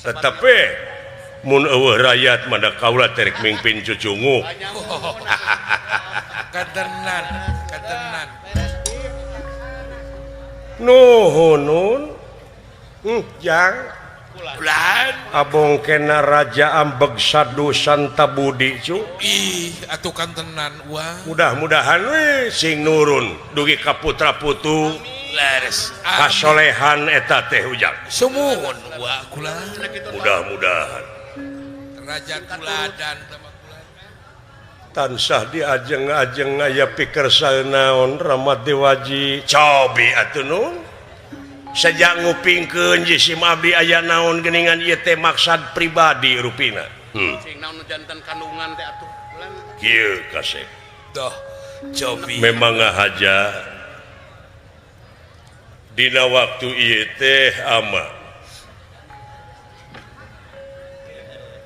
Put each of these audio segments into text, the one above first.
Tetapi mun eueuh rakyat mah da kaula teh rek mingpin cucungu. Katenan, katenan. Nuhun nun. Jang. Ulan. Abong kena Raja Ambeg Sadu Santa Budi cu. Ih, atuh kantenan wah. Mudah-mudahan we sing nurun dugi ka putra putu. Leres. Kasolehan eta teh ujang. Sumuhun wa kula. Mudah-mudahan. Raja Tuladan tansah diajeng-ajeng aya pikersa naon Rahmat Dewaji cobi atuh nun. Sejak ngupingkeun jisim abdi aya naon geuningan ieu teh maksad pribadi rupina. Sing naon nu janten kandungan teh atuh. Kieu kasep. Doh, cobi. Memang ngahaja dina waktu ieu teh ama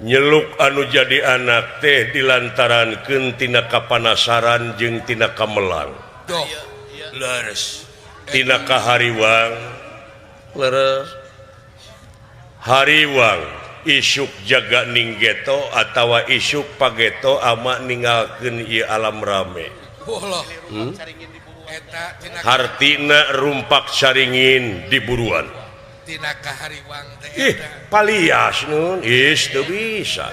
nyeluk anu jadi anak teh dilantarankeun tina kapanasaran jeung tina kamelang. Doh, leres. Tina kahariwang leres. Hariwang isuk jaga ninggeto atawa isuk pageto ama ninggalkeun ieu alam rame. Hartina rumpak caringin di buruan. Ih, palias nun, is teu bisa.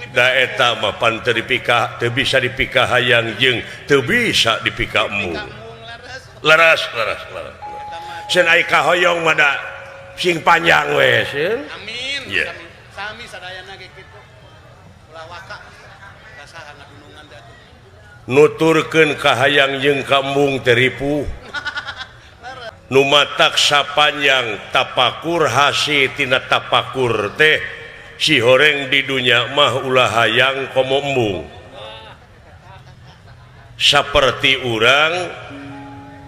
Da eta mah pan teu dipika, teu bisa dipikahayang jeung teu bisa dipikaembung. Leres, leres, leres. Sen ai kahoyong mah da sing panjang we, sen. Amin. Yeah. Sami sadayana ge kitu. Ulah waka. Kasaha ngadunungan teh atuh. Nuturkeun kahayang jeung kaembung teh ripuh. Nu matak sapanjang tapakur hasi tina tapakur teh si horeng di dunya mah ulah hayang komo embung. Saperti urang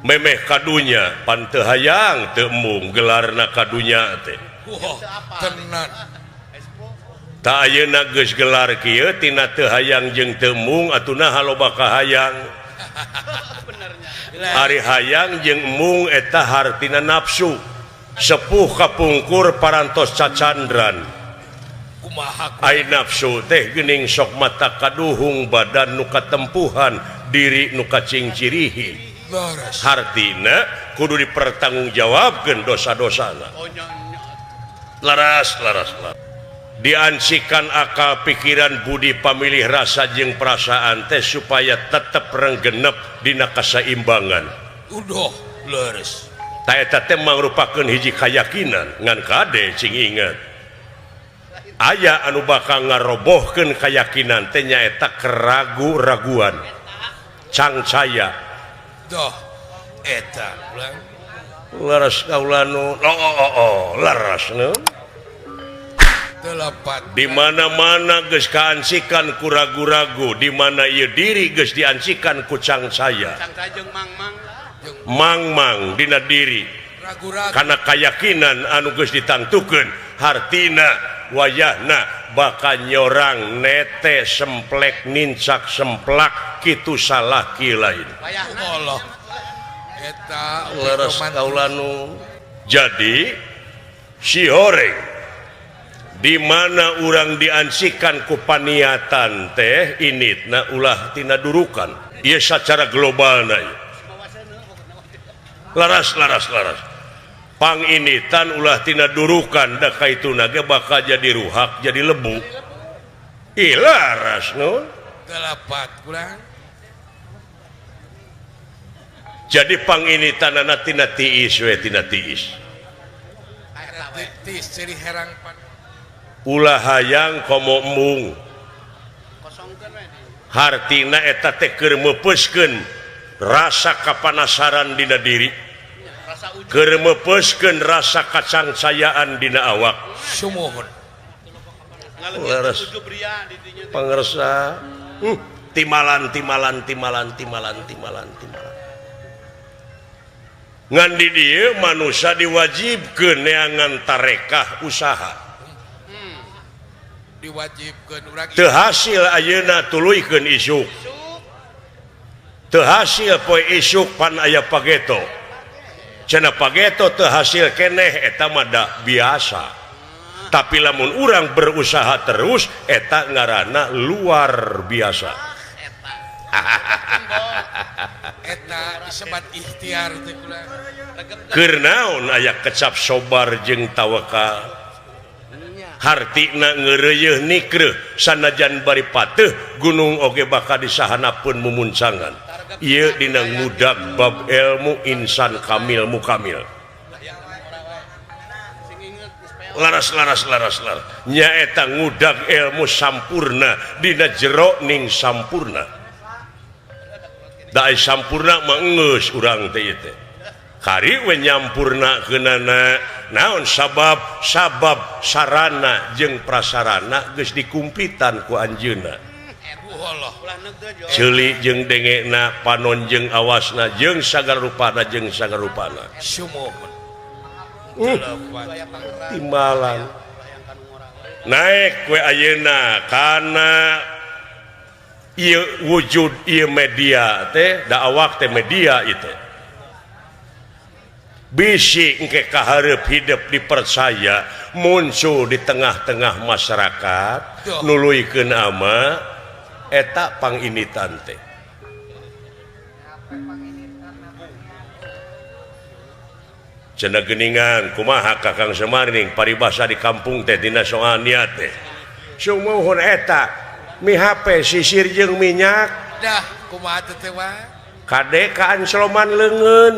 memeh kadunya pan teu hayang teu embung gelarna kadunya teh. Tenan. Ta ayeuna geus gelar kieu tina teu hayang jeung teu embung atuh naha loba kahayang. Ari hayang jeung embung eta hartina nafsu. Sepuh kapungkur parantos cacandran. Ai nafsu teh geuning sok mata kaduhung badan nu katempuhan diri nu kacingcirihi. Hartina kudu dipertanggungjawabkeun dosa-dosana. Laras, laras, laras. Diansikan akal pikiran budi pamilih rasa jeung perasaan teh supaya tetep renggenep dina kasaimbangan. Udah, leres. Ta eta teh mangrupakeun hiji kayakinan ngan kade cing inget. Aya anu bakal ngarobohkeun kayakinan teh nyaeta keragu-raguan. Cangcaya. Doh, eta ulang. Leres kaula nu. Oh, oh, oh, leres nu. Di mana-mana geus kaansikan ku ragu-ragu, di mana ieu diri geus diansikan ku cangcaya. Mang-mang dina diri. Kana kayakinan anu geus ditangtukeun, hartina wayahna bakal nyorang nete semplek nincak semplak kitu salah ki lain. Allah. Eta leres kaula nu. Jadi si horeng di mana urang diansikan ku paniatan teh initna ulah tina durukan. Ieu sacara globalna ieu. Laras, laras, laras. Panginitan ulah tina durukan da kaituna ge bakal jadi ruhak jadi lebu. Ih laras nun. Galapat kurang. Jadi panginitanana tina tiis we tina tiis. Tiis ciri herang pan. Ulah hayang komo embung. Hartina eta teh keur meupeuskeun rasa kapanasaran dina diri. Keur meupeuskeun rasa kacangcayaan dina awak. Sumuhun. Leres. Pangersa. Timalan timalan timalan timalan timalan timalan. Ngan di dieu manusia diwajibkeun neangan tarekah usaha. Diwajibkeun urang teu hasil ayeuna tuluykeun isuk. Teu hasil poe isuk pan aya pageto. Cenah pageto teu hasil keneh eta mah da biasa. Tapi lamun urang berusaha terus eta ngaranna luar biasa. Eta disebat ikhtiar teh kula. Keur naon aya kecap sobar jeung tawakal. Hartina ngeureuyeun nikreuh sanajan bari pateuh gunung oge bakal disahanapeun mumuncangan. Ieu dina ngudag bab ilmu insan kamil mukamil. Laras laras laras laras nyaeta ngudag ilmu sampurna dina jero ning sampurna. Da sampurna mah geus urang teh ieu teh. Kari we nyampurna keunana naon sabab sabab sarana jeung prasarana geus dikumpitan ku anjeunna. Ceuli jeung dengena panon jeung awasna jeung sagala rupana jeung sagala rupana. Timbalan naek we ayeuna kana ieu wujud ieu media teh da awak teh media ieu teh. Bisi engke kahareup hidup dipercaya muncul di tengah-tengah masyarakat nuluykeun ama eta panginitan teh. Cenah geuningan kumaha Kakang Semar ning paribasa di kampung teh dina soal niat teh. Sumuhun eta mi HP sisir jeung minyak dah kumaha teh wa kade ka ancloman leungeun.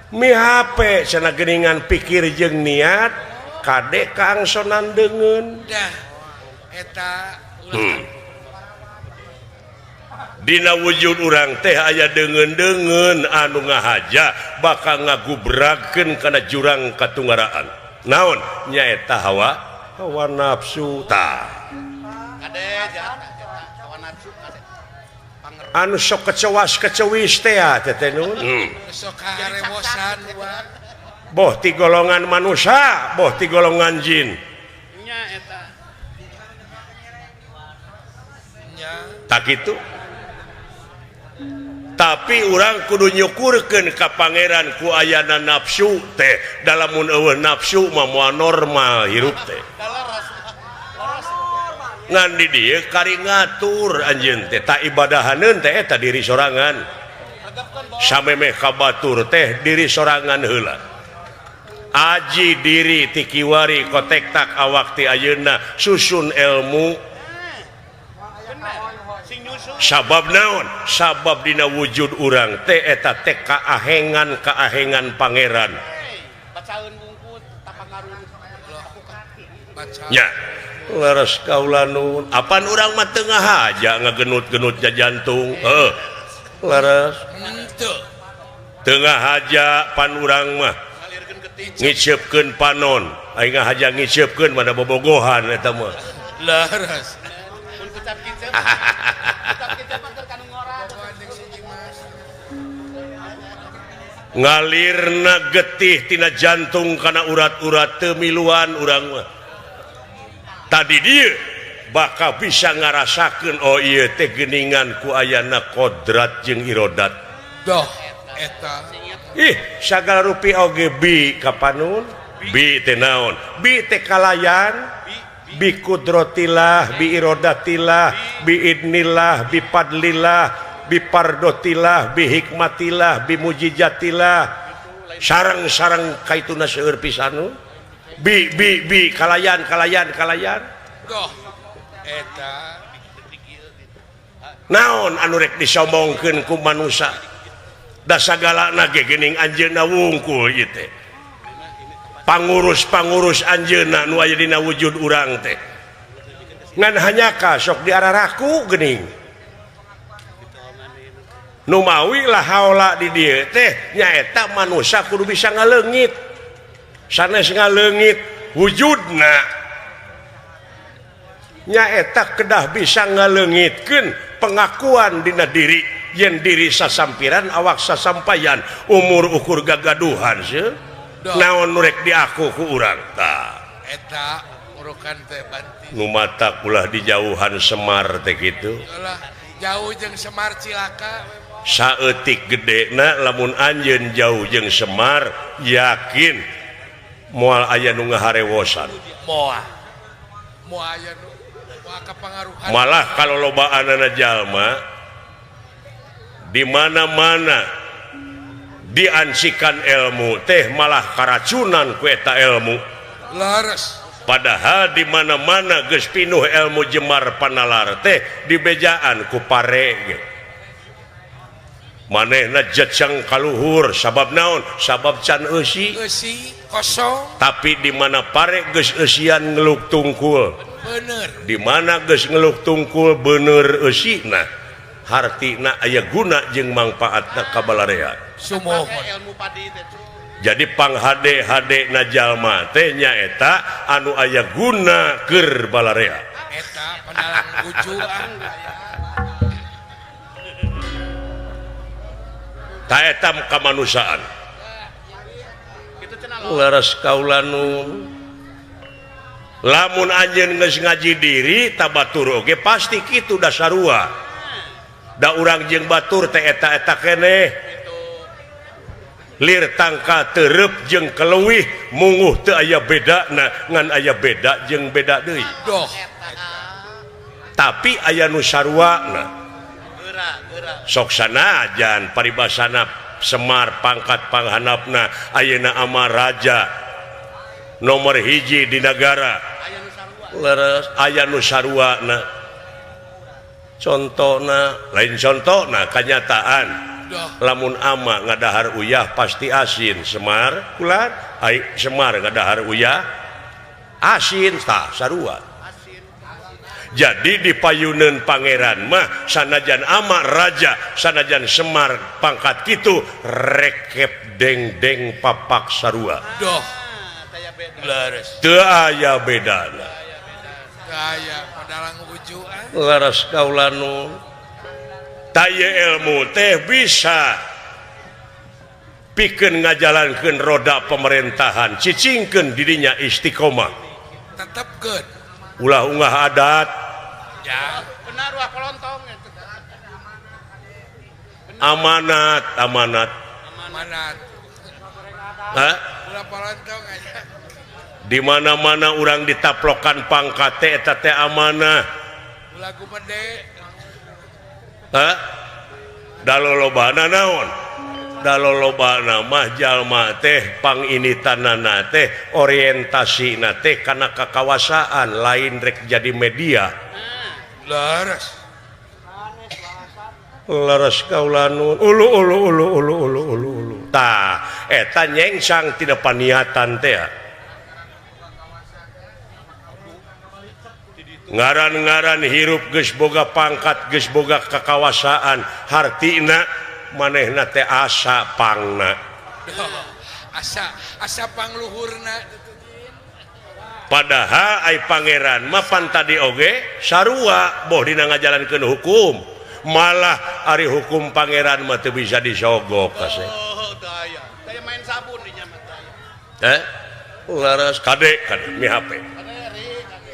Mi HP cenah geuningan pikir jeung niat kade ka angsonan deungeun dah eta Dina wujud urang teh aya deungeun-deungeun anu ngahaja bakal ngagubragkeun kana jurang katunggaraan. Naon nyaeta hawa hawa nafsu tah. Kade hawa nafsu kade. Anu sok kecewas kecewis teh teh nun. Sok karewosan wa. Boh ti golongan manusia, boh ti golongan jin. Nya eta. Nya. Tak kitu. Tapi urang kudu nyukurkeun ka pangeran ku ayana nafsu teh. Dalamun eueuh nafsu mah moal normal hirup teh. Ngan di dieu kari ngatur anjeun teh tak ibadahaneun teh eta diri sorangan. Samemeh ka batur teh diri sorangan heula. Aji diri ti kiwari kotek tak awak ti ayeuna susun ilmu. Sabab naon? Sabab dina wujud urang teh eta teh kaahengan kaahengan pangeran. Nya leres kaula nun. Apan urang mah teu ngahaja ngagenut-genut jantung. Heuh. Leres. Teu ngahaja pan urang mah ngiceupkeun panon. Aing ngahaja ngiceupkeun mana bobogohan eta mah. Leres. Ngalirna getih tina jantung kana urat-urat teu miluan urang mah. Tadi dieu bakal bisa ngarasakeun oh ieu teh geuningan ku ayana kodrat jeung irodat. Doh eta. Ih sagala rupi oge bi kapanun bi teh naon? Bi teh kalayan bi kudrotillah bi irodatillah bi idnillah bi padlillah bi pardotillah bi hikmatillah bi mujijatillah sareng-sareng kaituna seueur pisan bi bi bi kalayan kalayan kalayan doh eta naon anu rek disombongkeun ku manusa da sagalana ge geuning anjeunna wungkul ieu teh pangurus-pangurus anjeunna nu aya dina wujud urang teh ngan hanyaka sok diararaku geuning nu mawi lah haola di dieu teh nyaeta manusa kudu bisa ngaleungit sanes ngaleungit wujudna nyaeta kedah bisa ngaleungitkeun pengakuan dina diri yen diri sasampiran awak sasampayan umur ukur gagaduhan seuh naon nu rek diaku ku urang tah eta urukan teh banti nu mata ulah dijauhan Semar teh kitu jauh jeung Semar cilaka saeutik gedena lamun anjeun jauh jeung Semar yakin Moal aya nu ngaharewosan. Moal. Moal aya nu moal kapangaruhan. Malah kalau lobaanana jalma di mana-mana diansikan ilmu teh malah karacunan ku eta ilmu. Leres. Padahal di mana-mana geus pinuh ilmu jemar panalar teh dibejaan ku pare ge. Manehna jeceng kaluhur sabab naon? Sabab can eusi. Eusi kosong. Tapi di mana pare geus eusian ngeluk tungkul. Bener. Di mana geus ngeluk tungkul bener eusina. Hartina aya guna jeung mangpaatna ka balarea. Sumuhun. Ilmu padi teh. Jadi pang hade-hade na jalma teh nyaeta anu aya guna keur balarea. Eta panalang ujuan. Ta eta kamanusiaan. Leres kaula nun. Lamun anjeun geus ngaji diri ta batur oge pasti kitu da sarua. Da urang jeung batur teh eta-eta keneh. Lir tangka terep jeung keleuwih munguh teu aya bedana ngan aya beda jeung beda deui. Doh. Tapi aya nu saruana. Sok sanajan paribasana Semar pangkat panghanapna ayeuna ama raja nomor hiji di nagara. Leres aya nu saruana. Contona lain contona kanyataan. Lamun ama ngadahar uyah pasti asin Semar kulat ai Semar ngadahar uyah asin tah sarua. Jadi di payuneun pangeran mah sanajan ama raja sanajan Semar pangkat kitu rekep deng-deng papak sarua. Doh. Leres. Teu aya bedana. Teu aya padalang ujuan. Leres kaula nu taya ilmu teh bisa pikeun ngajalankeun roda pemerintahan cicingkeun dirinya istiqomah tetepkeun ulah ungah adat ya benar wah kolontong amanat amanat amanat ha ulah kolontong aja di mana-mana urang ditaplokan pangkat teh eta teh amanah ulah gumede. Hah? Dalolobana naon? Dalolobana mah jalma teh panginitanana teh orientasina teh kana kakawasaan lain rek jadi media. Leres. Leres kaula nun. Ulu ulu ulu ulu ulu ulu ulu. Tah, eta nyengsang tina paniatan teh. Ngaran-ngaran hirup geus boga pangkat geus boga kakawasaan hartina manehna teh asa pangna. Asa asa pangluhurna. Padahal ai pangeran mah pan tadi oge sarua boh dina ngajalankeun hukum malah ari hukum pangeran mah teu bisa disogok kaseh. Oh, teu aya. Teu main sabun dinya mah teu aya. Heh? Leres kade kade mi HP.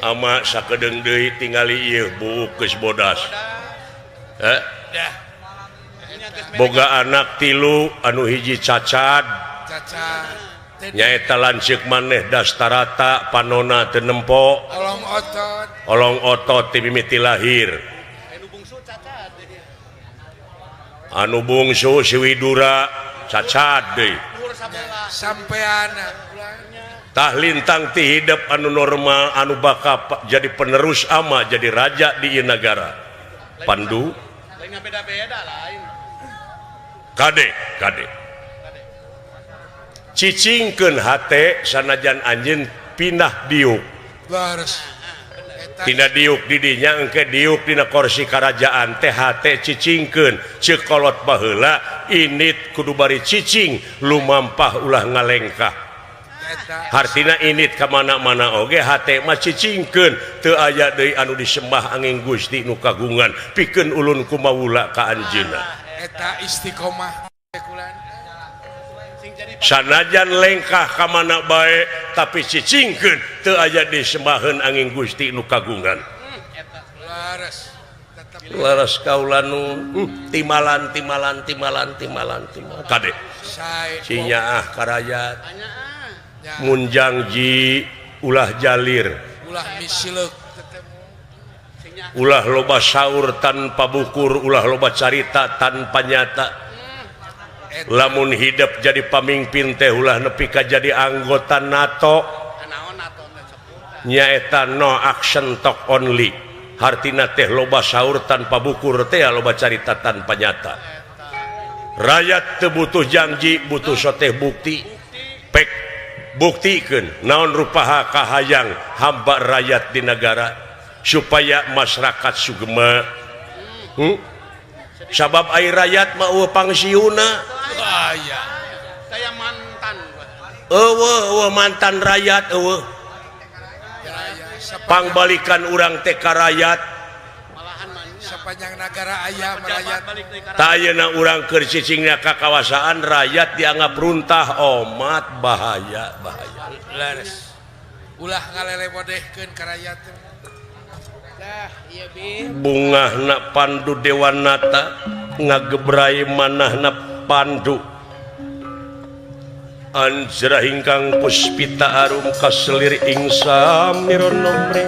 Ama sakedeung deui tingali ieu buuk geus bodas. Heh? Boga anak tilu anu hiji cacad. Cacad. Nyaeta lanceuk maneh dastarata panona teu nempo. Olong otot. Olong otot ti mimiti lahir. Anu bungsu cacad. Anu bungsu si Widura cacad deui. Sampeana. Tah lintang ti hidup anu normal anu bakal jadi penerus ama jadi raja di ieu nagara. Pandu lain beda-beda lain. Kade kade. Cicingkeun hate sanajan anjeun pindah diuk. Leres. Tina diuk di dinya engke diuk dina kursi karajaan teh hate cicingkeun ceuk kolot baheula init kudu bari cicing lumampah ulah ngalengkah. Hartina init ka mana-mana oge hate mah cicingkeun teu aya deui anu disembah angin Gusti nu kagungan pikeun ulun kumawula ka anjeunna. Eta istiqomah Sanajan lengkah ka mana bae tapi cicingkeun teu aya disembaheun angin Gusti nu kagungan. Leres. Leres kaula nu timalan timalan timalan timalan timalan kade. Sinyaah karayat. Mun jangji ulah jalir ulah misileuk ulah loba saur tanpa bukur ulah loba carita tanpa nyata lamun hidup jadi pamimpin teh ulah nepi ka jadi anggota NATO nyaeta no action talk only hartina teh loba saur tanpa bukur teh loba carita tanpa nyata rakyat teu butuh janji butuh soteh bukti pek buktikeun naon rupaha kahayang hamba rakyat di negara supaya masyarakat sugema sabab ai rakyat mah eueuh pangsiuna aya saya mantan eueuh mantan rakyat eueuh pangbalikan urang teh ka rakyat sepanjang negara aya merayat tah ayeuna urang keur cicingna ka kawasaan rakyat dianggap runtah omat bahaya bahaya leres ulah ngalelewodehkeun ka rakyat dah ieu bi bungahna Pandu Dewanata ngagebrai manahna Pandu anjrah ingkang puspita arum kaselir ing samira nomri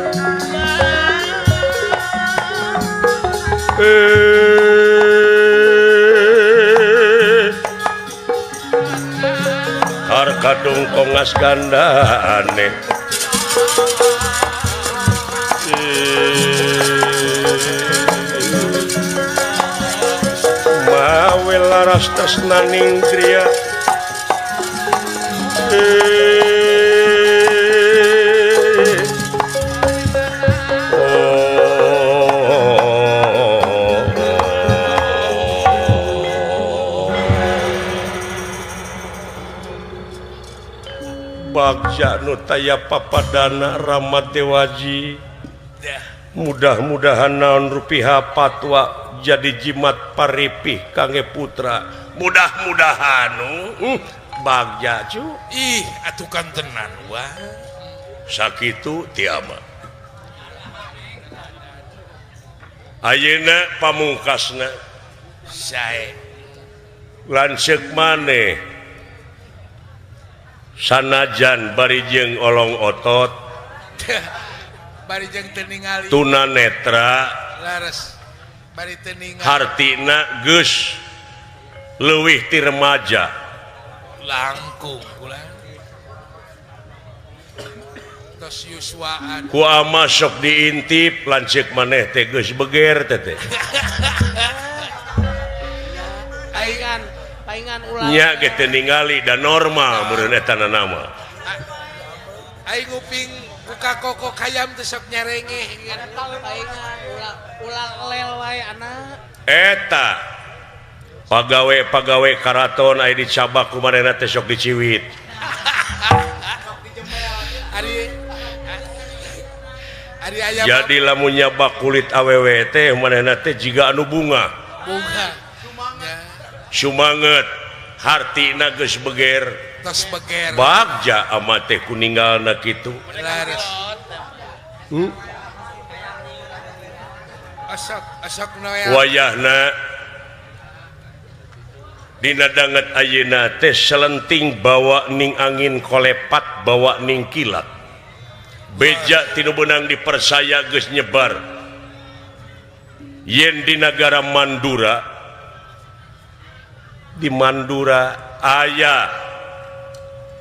Harkadung kongas gandane mawe laras tresnaning griya Bagja nu taya papadana Rama Dewaji mudah-mudahan naon rupiah patwa jadi jimat paripih kangge putra mudah-mudahan bagja cu ih atukan tenan wah sakitu tiama ayeuna pamungkasna sae lanceuk maneh sanajan bari jeung olong otot bari jeung teu ningali tunanetra lares bari teu ningali hartina geus leuwih ti remaja langkung ulah tos yuswaan ku ama sok diintip lanceuk maneh teh geus beger teh teh paingan paingan ulah nya ge teu ningali da normal meureun eta nama aing nguping buka koko kayam teh sok nyarengeh paingan ulah ulah lel wae anak eta pagawe-pagawe karaton aya dicabak ku manehna teh sok diciwit ari ari aya jadi lamun nyabak kulit awewe teh manehna teh jiga anu bunga bunga sumanget hartina geus beger tos beger bagja ama teh kuninggalna kitu lares asok asok wayahna dina danget ayeuna teh selenting bawa ning angin kolepat bawa ning kilat beja tinu beunang dipercaya geus nyebar yen di nagara Mandura di Mandura aya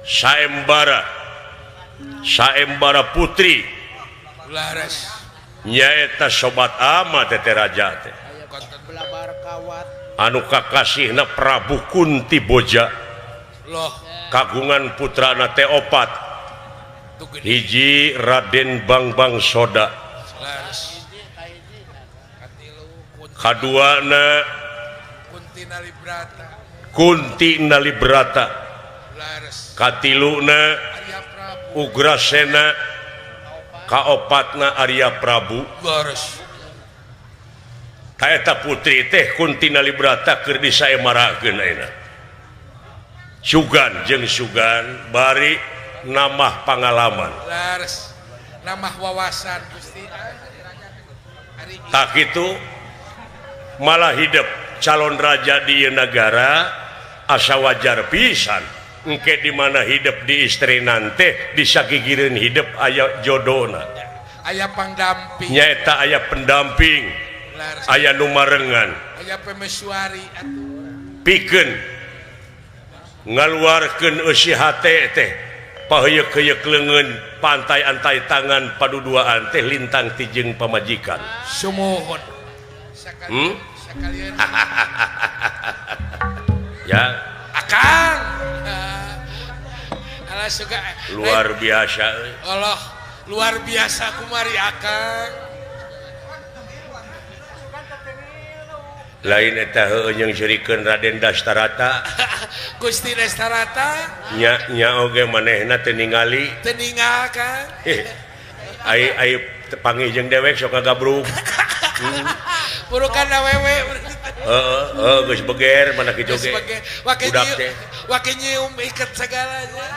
saembara saembara putri lares nyaeta sobat ama teh raja teh anu kakasihna Prabu Kunti Boja loh kagungan putrana teh opat hiji Raden Bangbang Soda kaduana Kunti Nalibrata katiluna Ugrasena kaopatna Arya Prabu kaeta putri teh Kunti Nalibrata keur disaemarakeun ayeuna sugan jeung sugan bari nambah pangalaman lares nambah wawasan Gusti tak kitu malah hidup calon raja di ieu nagara asa wajar pisan Engke di mana hidup di istrinan teh disagigireun hidup aya jodona. Aya pangdamping. Nyaeta aya pendamping. Aya nu marengan. Aya pemesuari atuh. Pikeun ngaluarkeun eusi hate teh paheuyeuk-heuyeuk leungeun pantai-antai tangan paduduaan teh lintang tijeng pamajikan. Sumuhun. Sakalian. Ya. Akang. Alah suka luar biasa. Allah, luar biasa kumari akang. Lain eta heueuh jeung sirikeun Raden Dastarata. Gusti Dastarata. Nya nya oge manehna teu ningali. Teu ningal Kang. Ai ai panggih jeung dewek sok ngagabrug. Burukan awewe. Heeh, heeh geus beger mana kitu ge. Budak teh. Wake nyium iket segalanya.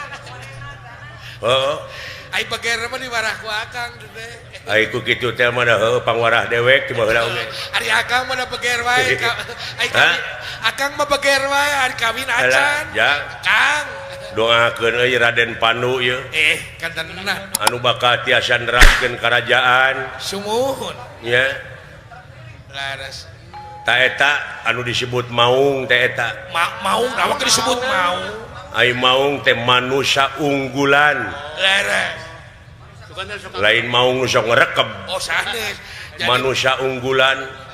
Heeh. Ai beger mah diwarah ku akang teh. Ai ku kitu teh mah heueuh pangwarah dewek ti baheula oge. Ari akang mah beger wae. Ai akang mah beger wae ari kawin acan. Ya. Kang. Doakeun euy Raden Pandu ieu. Kantenan. Anu bakal tiasa neraskeun karajaan. Sumuhun. Nya. Laras. Ta eta anu disebut maung teh eta. Maung awak disebut maung. Ai maung teh manusia unggulan. Laras. Lain maung nu sok ngerekeb. Oh sanes. Manusia unggulan.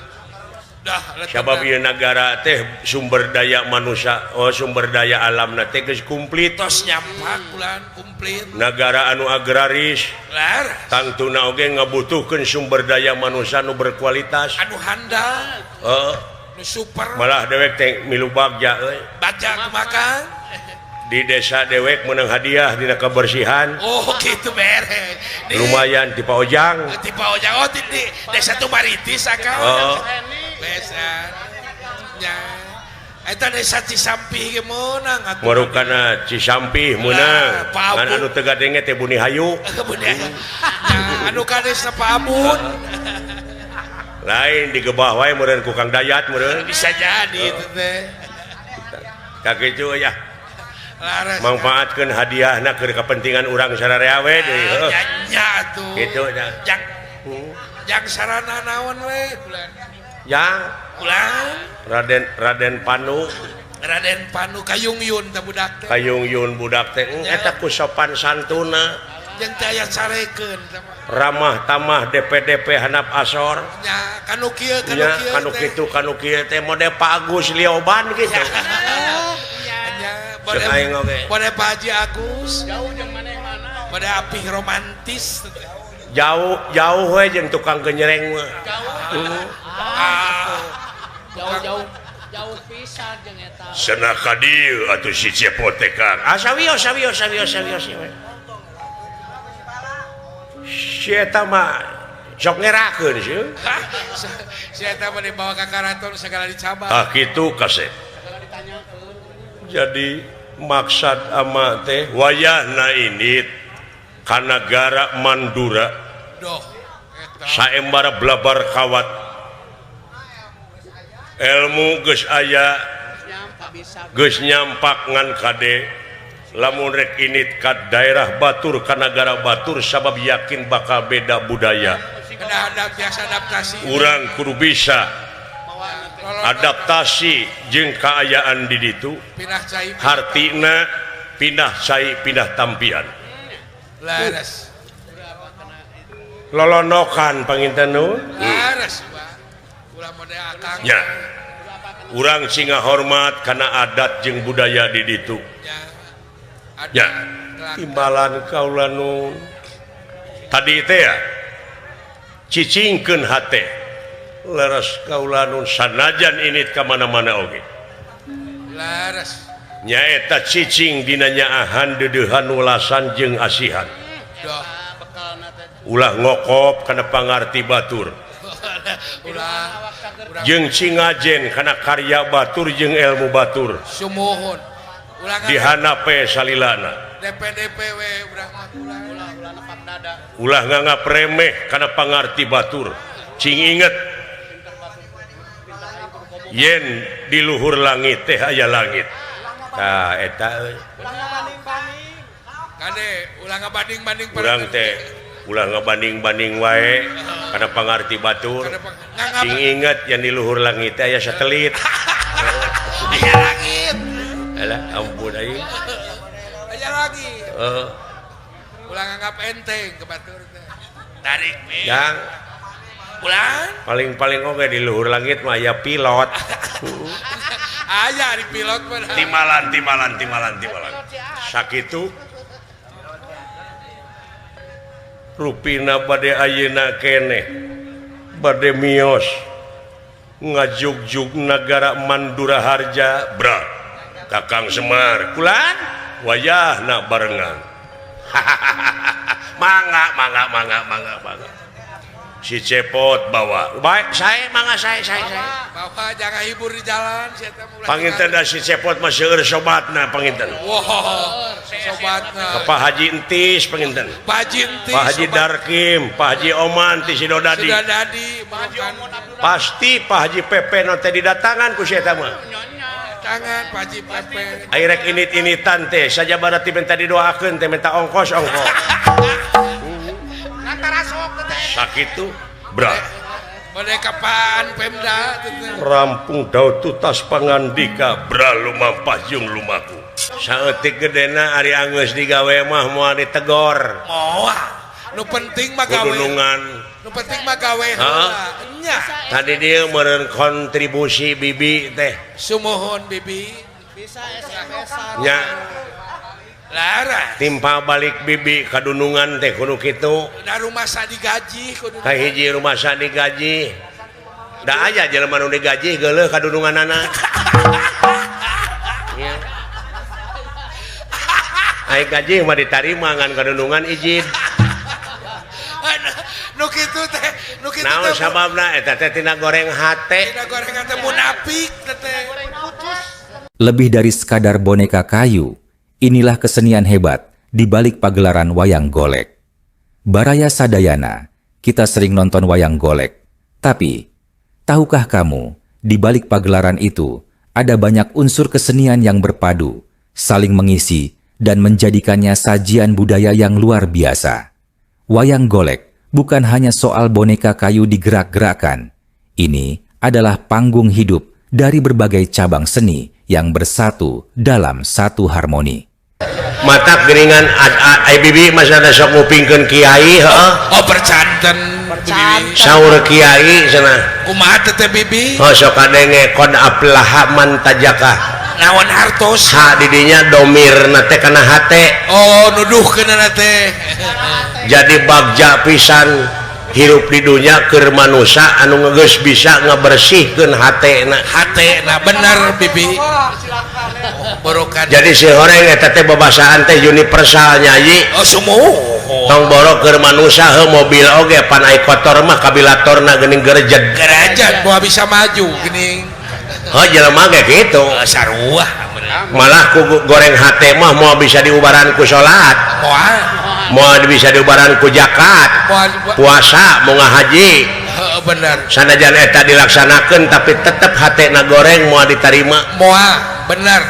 Sabab ieu nagara teh sumber daya manusia, oh sumber daya alamna teh geus komplit. Tos nyampak bulan komplit. Nagara anu agraris. Laras. Tangtuna oge ngabutuhkeun sumber daya manusia nu berkualitas. Anu handal. Heeh. Nu super. Malah dewek teh milu bagja euy. Bagja kumaha? Di desa dewek menang hadiah dina kebersihan. Oh gitu beres. Lumayan ti Pak Ojang. Ti Pak Ojang oh di desa Tumaritis akang. Oh. Desa. Nya. Eta desa Cisampih ge meunang atuh. Marukana Cisampih meunang. Ngan anu teu gadenge teh Buni Hayu. Buni Hayu. Nya anu ka desa Pak Abun. Lain digebah wae meureun ku Kang Dayat meureun. Bisa jadi itu teh. Ka kitu ya. Manfaatkeun hadiahna keur kepentingan urang sararea we deui heuh. Nya atuh. Kitu nya. Jang sarana naon we bulan. Jang ulang Raden Panu. Raden Panu kayungyun teh budak teh. Kayungyun budak teh eta ku sopan santuna. Jeung teh aya carekeun ramah tamah DPDP handap asor. Nya kanu kieu kanu kieu. Kanu kitu kanu kieu teh mode Pak Agus Lioban kitu. Pada Pak Haji Agus jauh jeung maneh-mana pada apih romantis jauh jauh we jeung tukang genyereng mah jauh jauh jauh jauh pisan jeung eta cenah ka dieu atuh si Cepot teh Kang asa wios wios wios wios si eta mah sok ngerakeun sieun si eta mah dibawa ka karaton segala dicabak tah kitu kasep jadi maksad ama teh wayahna ini ka nagara Mandura doh saembara blabar kawat ilmu geus aya geus nyampak ngan kade lamun rek init ka daerah batur ka nagara batur sabab yakin bakal beda budaya urang kudu bisa adaptasi jeung kaayaan di ditu hartina pindah cai pindah tampian laras lolonokan panginten nu laras ulah mode akang nya urang singa hormat kana adat jeung budaya di ditu nya timbalan kaula nu tadi teh ya cicingkeun hate leres kaula nun sanajan init ka mana-mana oge leres nyaeta cicing dina nyaahan deudeuhan welasan jeung asihan ulah ngokop kana pangarti batur jeung cingajen kana karya batur jeung ilmu batur sumuhun dihanape salilana DPDP we urang mah ulah nepak dada ulah nganggap remeh kana pangarti batur cing inget yen di luhur langit teh aya langit Tah eta euy. Kade ulah ngabanding-banding urang teh ulah ngabanding-banding wae kana pangarti batur. Sing inget yang di luhur langit teh aya satelit. Aya langit. Alah ampun aing. Aya lagi. Heeh. Ulah nganggap enteng ke batur teh. Tarik we. Jang. Ulah paling-paling oge di luhur langit mah aya pilot. Aya di pilot mah. Timalan timalan timalan timalan. Sakitu rupina bade ayeuna keneh bade mios ngajugjug nagara Mandura Harja bra Kakang Semar kulan wayahna barengan. Mangga mangga mangga mangga mangga si Cepot bawa baik saya mangga saya bawa jangan hibur di jalan panginten da si Cepot mah seueur sobatna panginten. Wow, sobatna Pak Haji Entis panginten, Pak Haji Entis, Pak Haji Darkim, Pak Haji Oman ti Sidodadi, pasti Pak Haji Pepe nu teh didatangan ku si eta mah. Tangan Pak Haji Pepe ai rek init-initan teh sajabana ti minta didoakeun teh minta ongkos ongkos. Sakitu bra bade kapan Pemda rampung daud tutas pangandika bra lumampah jeung lumaku saeutik gedena ari anggeus digawe mah moal ditegor. Moal nu penting mah gawe kudunungan nu penting mah gawe heula nya tadi dieu meureun kontribusi bibi teh sumuhun bibi bisa SMS-an nya lara timpa balik bibi kadunungan teh kudu kitu da rumah digaji kudu kahiji rumah digaji da aya jelema nu digaji geuleuh kadununganana. Nya ai gaji mah ditarima ngan kadunungan izin. Nu kitu teh nu kitu naon sababna eta teh tina goreng hate tina goreng hate munafik teh. Lebih dari sekadar boneka kayu, inilah kesenian hebat di balik pagelaran wayang golek. Baraya Sadayana, kita sering nonton wayang golek. Tapi, tahukah kamu, di balik pagelaran itu, ada banyak unsur kesenian yang berpadu, saling mengisi, dan menjadikannya sajian budaya yang luar biasa. Wayang golek bukan hanya soal boneka kayu digerak-gerakan. Ini adalah panggung hidup dari berbagai cabang seni yang bersatu dalam satu harmoni. Mata geringan ai bibi masa ada sok ngupingkeun kiai heeh. Oh percanten saur kiai cenah. Kumaha teh bibi? Oh sok kadenge qad aflaha man tajaka. Naon hartos? Ha didinya domirna teh kana hate. Oh nuduhkeunana teh. Jadi bagja pisan hirup di dunya keur manusa anu geus bisa ngabersihkeun hatena. Hatena bener bibi. Borokan. Jadi si horeng eta teh babasaan teh universal nyayi. Oh sumuh. Tong boro keur manusa heuh mobil oge pan ai kotor mah kabilatorna geuning gerejeg. Gerejeg moal bisa maju geuning. Heuh jelema ge kitu. Sarua. Malah ku goreng hate mah moal bisa diubaran ku salat. Moal. Moal bisa diubaran ku zakat. Puasa mau ngahaji. Heeh bener. Sanajan eta dilaksanakeun tapi tetep hatena goreng moal ditarima. Moal bener.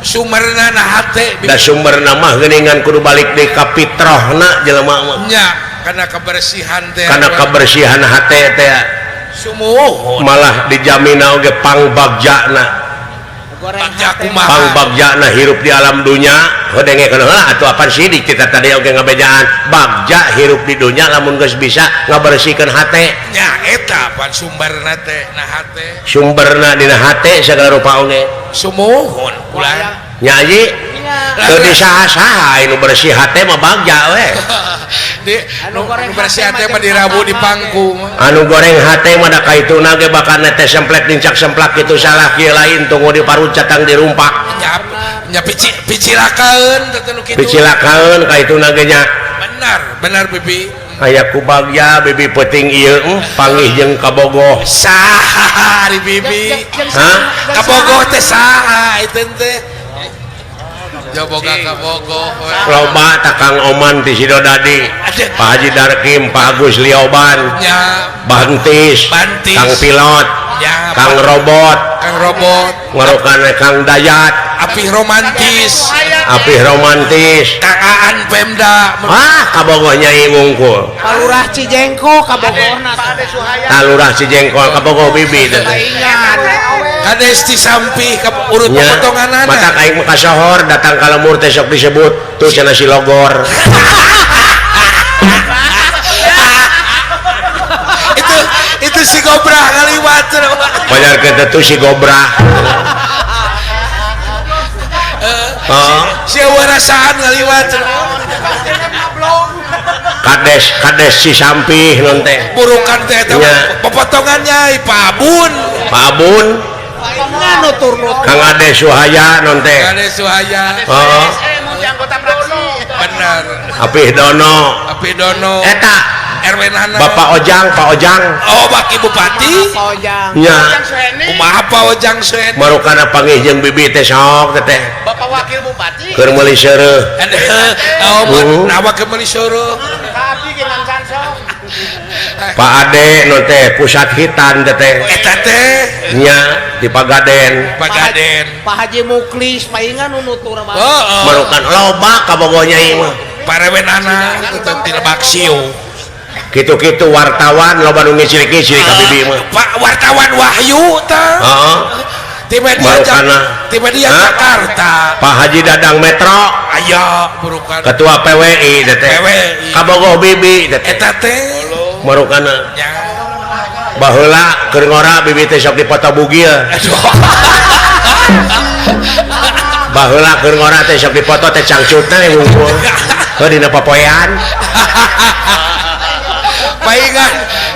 Sumberna na hate. Da sumberna mah geuningan kudu balik deui ka fitrahna jelema mah. Nya kana kebersihan teh. Kana kebersihan hate teh. Sumuhun. Malah dijamin oge pangbagjana. Pangbagjana hirup di alam dunya heuh dengekeun heula atuh apan sidik kita tadi oge ngabejaan bagja hirup di dunya lamun geus bisa ngabersihkeun hate. Nya eta pan sumberna teh na hate. Sumberna dina hate sagala rupa oge. Sumuhun ulah. Nya ieu teu disaha-saha anu bersih hate mah bagja we. Di anu bersih hate mah dirabu di pangku. Anu goreng hate mah da kaituna ge bakal teh semplek dincak semplak kitu salah kieu lain tunggu di parut catang dirumpak. Nya picilakaeun teh nu kitu. Picilakaeun kaituna ge nya. Benar, benar bibi. Aya ku bagja bibi peuting ieu panggih jeung kabogoh. Saha ari bibi? Hah? Kabogoh teh saha itu teh? Boga kabogoh we. Loba ta Kang Oman ti Sidodadi, Pak Haji Darkim, Pak Agus Lioban, nya Bantis, Bantis. Kang Pilot, ya, Kang Robot, Kang Robot, ngarokan Kang Dayat, Apih Romantis, Apih Romantis, Kang Aan Pemda, ah kabogoh Nyai wungkul, Palurah Cijengko kabogohna, Talurah Cijengkol kabogoh bibi teh. Kades Cisampih ka urut Nya, potonganana. Mata aing mah kasohor datang ka lemur teh sok disebut tuh cenah si Logor. Itu si Gobrah ngaliwat cenah. Bayar ke teh si Gobrah. Oh. Si warasaan ngaliwat cenah. Kades Kades Cisampih non teh. Burukan teh eta popotongan Nyai Pak Abun. Pak Abun. Nutur-nutur. Kang Ade Suhaya non teh. Kang Ade Suhaya. Oh. Benar. Apih Dono. Apih Dono. Eta RW nana. Bapak Ojang, Pak Ojang. Oh, baki bupati. Pak Ojang. Nya. Kumaha Pak Ojang Suheni? Marukana panggih jeung bibi teh sok teh. Bapak wakil bupati. Keur meuli seureuh. Oh, nah wakil meuli seureuh. Ka abdi ge ngan sansong. Pak Ade nu teh pusat hitan teh teh. Eta teh nya di Pagaden. Pagaden. Pak Haji Muklis paingan nu nutur mah. Heeh. Marukan loba kabogoh Nyai mah. Parewenana teh ti Lebak Siu. Kitu-kitu wartawan loba nu ngicilik-ngicilik ka bibi mah. Pak wartawan Wahyu tah. Heeh. Ti media Marukana. Ti media Jakarta. Pak Haji Dadang Metro. Aya burukan. Ketua PWI teh teh. PWI. Kabogoh bibi teh teh. Eta teh. Marukana. Nya. Baheula keur ngora bibi teh sok dipoto bugil. Baheula keur ngora teh sok dipoto teh cangcutna we wungkul. Heuh dina papoean. Paingan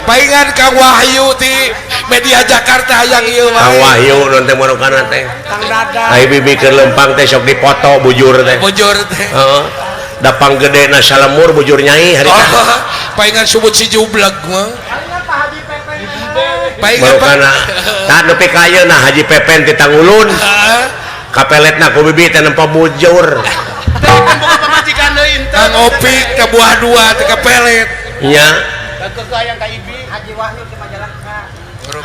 paingan Kang Wahyu ti media Jakarta hayang ieu mah. Kang Wahyu non teh marukana teh. Kang Dadang. Ai bibi keur lempang teh sok dipoto bujur teh. Bujur teh. Heeh. Dapang gedena salemur bujur Nyai harita. Oh, paingan subut si jubleg mah. Paingan marukana. Tah nepi ka ayeuna Haji Pepen ti Tangulun. Kapeletna ku bibi teh nempo bujur. Teh boga pamajikan deui Kang Opik ka buah dua teh kapelet. Nya. Haji Wahyu ti Majalengka.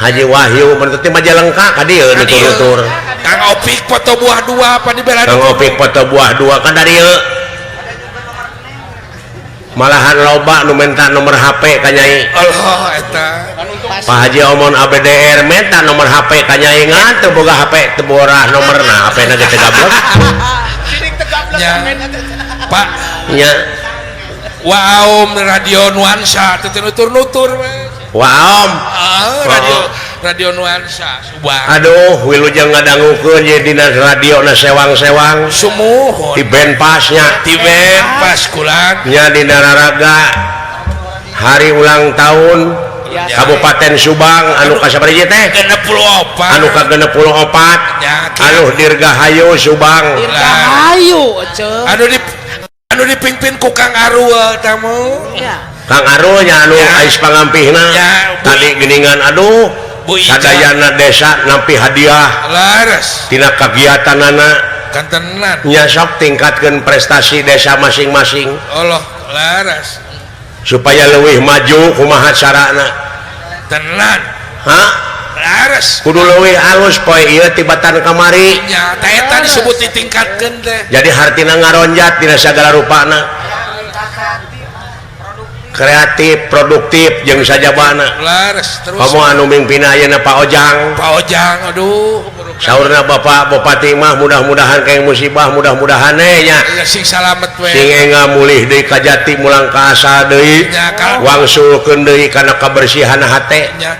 Haji Wahyu menurut ti Majalengka ka dieu nutur-nutur. Kang Opik foto buah dua apa di bela. Kang Opik foto buah dua ka dari ieu. Malahan loba nu minta nomor HP ka Nyai. Allah eta. Pak Haji Omon ABDR minta nomor HP ka Nyai ngan teu boga HP teu borah nomorna HP-na ge teu gablek. Sidik teu gablek. Pak nya. Waom Radio Nuansa teu nutur-nutur we. Waom. Radio Radio Nuansa Subang. Aduh, wilujeng ngadangukeun ye dina radio na sewang-sewang. Sumuhun. Di band pasnya. Di band pas kulan. Nya dina raraga hari ulang tahun ya, Kabupaten Subang anu kasabaraha teh? 64. Anu ka 64. Anu dirgahayu Subang. Dirgahayu eceu. Anu dipimpin ku Kang Arul tamu. Ya. Kang Arul nya anu ais pangampihna. Ya, tadi geuningan aduh sadayana desa nampi hadiah. Laras. Tina kagiatanana kantenan. Nya sok tingkatkeun prestasi desa masing-masing. Allah laras. Supaya leuwih maju kumaha carana? Tenan. Hah? Laras. Kudu leuwih alus poe ieu tibatan kamari. Nya ta eta disebut ditingkatkeun teh. Jadi hartina ngaronjat dina sagala rupana. Kreatif, produktif jeung sajabana. Laras terus. Komo anu mimpin ayeuna Pak Ojang. Pak Ojang aduh. Saurna Bapak Bupati mah mudah-mudahan kayak musibah mudah-mudahan nya. Sing salamet we. Sing enga mulih deui ka jati mulang ka asal deui. Wangsulkeun deui kana kabersihan hate. Nya.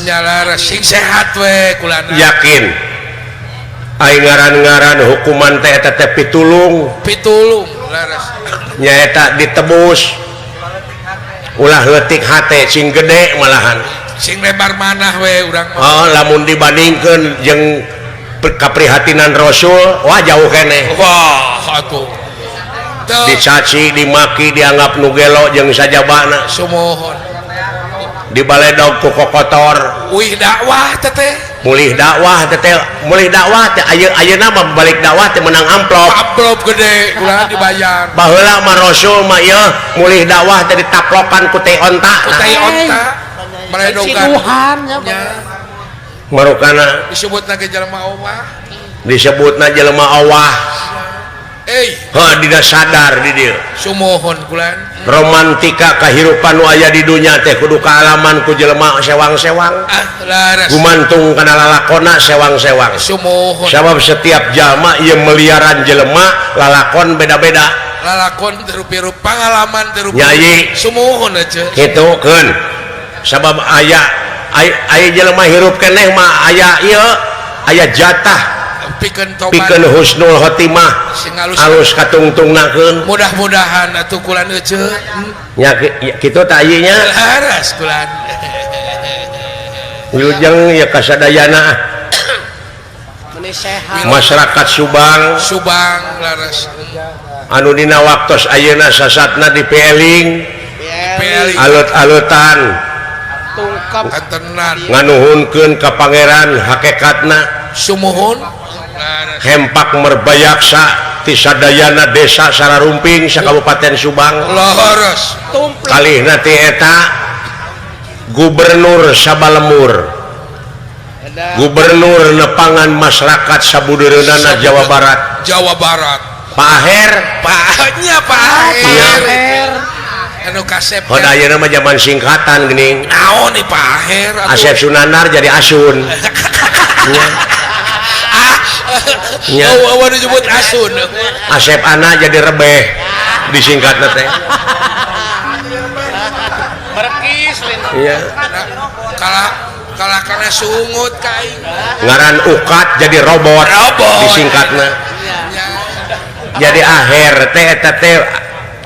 Nya laras sing sehat we kulana. Yakin. Ai ngaran-ngaran hukuman teh eta teh pitulung. Pitulung laras. Nyaeta ditebus. Ulah leutik hate sing gede malahan sing lebar manah we urang. Oh, lamun dibandingkeun jeung kaprihatinan Rasul wah jauh keneh. Wah atuh dicaci dimaki dianggap nu gelo jeung sajabana. Sumuhun dibaledog ku kokotor. Wih dakwah teteh. Mulih dakwah teh mulih dakwah teh ayeuna mah balik dakwah teh menang amplop. Amplop gede ulah dibayar. Baheula mah Rasul mah ieu mulih dakwah teh ditaplokan ku teh onta. Ku teh onta. Meredogan. Nya. Marukana disebutna ge jelema owah. Disebutna jelema owah. Heuh dina sadar di dieu. Sumuhun kulan. Romantika kahirupan nu aya di dunya teh kudu kaalaman ku jelema sewang-sewang. Ah, laras. Gumantung kana lalakona sewang-sewang. Sumuhun. Sabab setiap jalma ieu meliaran jelema lalakon beda-beda. Lalakon terupi-rupi pangalaman terupi. Nyai. Sumuhun aja. Kitu keun. Sabab aya aya jelema hirup keneh mah aya ieu aya jatah pikeun tobat pikeun husnul khotimah alus katungtungnakeun mudah-mudahan atuh kulan ece nya kitu tah ieu nya laras kulan wilujeng ya kasadayana meni sehat masyarakat Subang Subang laras anu dina waktos ayeuna sasatna dipeeling alut-alutan tungkap nganuhunkeun ka pangeran hakikatna sumuhun hempak merbayaksa ti sadayana desa Sararumping sakabupaten Subang leres kalihna ti eta gubernur Sabalemur gubernur nepangan masyarakat sabudeureunana Jawa Barat Jawa Barat Pak Aher Pak nya Pak Aher anu kasep hoda ayeuna mah zaman singkatan geuning naon nih Pak Aher Asep Sunandar jadi Asun nya. Oh, oh, disebut Asun. Asep Ana jadi rebeh disingkatna teh. Merekis lain. Iya. Kalah kalah kana sungut ka aing. Ngaran ukat jadi robot, robot. Disingkatna. Jadi Aher teh eta teh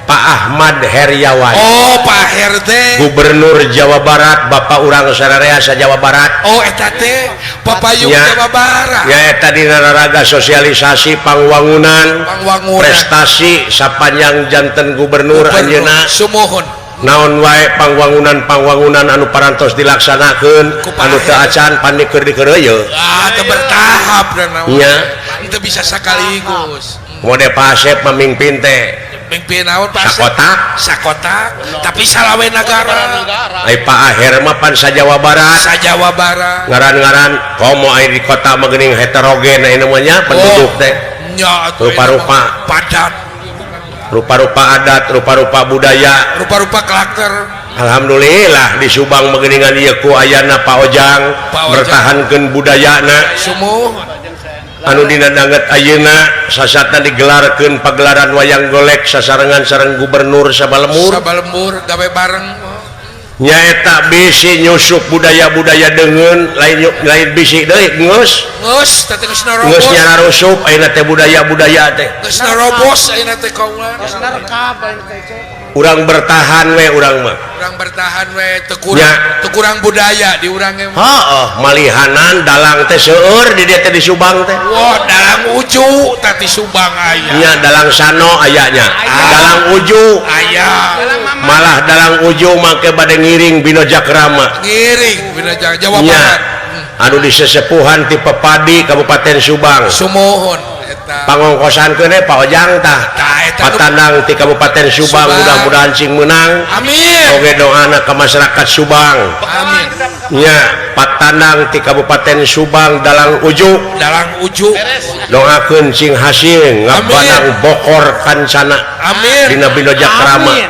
Pak Ahmad Heryawan. Oh, Pak Aher teh Gubernur Jawa Barat, Bapak urang sararea sa Jawa Barat. Oh, eta teh Papayung Jawa Barat. Ya eta dina raraga sosialisasi pangwangunan, prestasi sapanjang janten gubernur anjeunna. Sumuhun. Naon wae pangwangunan-pangwangunan anu parantos dilaksanakeun, anu teu acan pan dikeur dikeureuyeun. Ah, teu bertahap dan naon. Nya, teu bisa sakaligus. Mode Pak Asep mamimpin teh. Mimpi naon Pak Asep? Sakotak, sakotak, tapi salawe nagara. Ai Pak Aher mah pan sa Jawa Barat. Sa Jawa Barat. Ngaran-ngaran komo ai di kota mah geuning heterogen aya namanya penduduk teh. Nya rupa-rupa padat. Rupa-rupa adat, rupa-rupa budaya, rupa-rupa karakter. Alhamdulillah di Subang mah geuningan ieu ku ayana Pak Ojang mertahankeun budayana. Sumuh anu dina danget ayeuna sasatna digelarkeun pagelaran wayang golek sasarengan sareng gubernur Sabalemur. Sabalemur gawe bareng. Nyaeta bisi nyusup budaya-budaya deungeun lain lain bisi deui geus. Geus teh geus narobos. Geus nyararusup ayeuna teh budaya-budaya teh. Geus narobos ayeuna teh kaula. Geus narekab ayeuna teh. Urang bertahan we urang mah. Urang bertahan we teu kurang budaya di urang ge. Heeh, malihanan dalang teh seueur di dieu teh di Subang teh. Wah, dalang uju teh di Subang aya. Nya dalang sano aya nya. Dalang uju aya. Malah dalang uju make bade ngiring Bino Jakrama. Ngiring Bino Jawa Barat. Anu disesepuhan ti Pepadi Kabupaten Subang. Sumuhun. Pangongkosan keun Pak Ojang tah. Patandang ti Kabupaten Subang mudah-mudahan cing menang. Amin. Oge doana ka masyarakat Subang. Amin. Nya patandang ti Kabupaten Subang dalang uju. Dalang uju. Doakeun cing hasil ngabanang bokor kancana. Amin. Dina Bino Jakrama. Amin.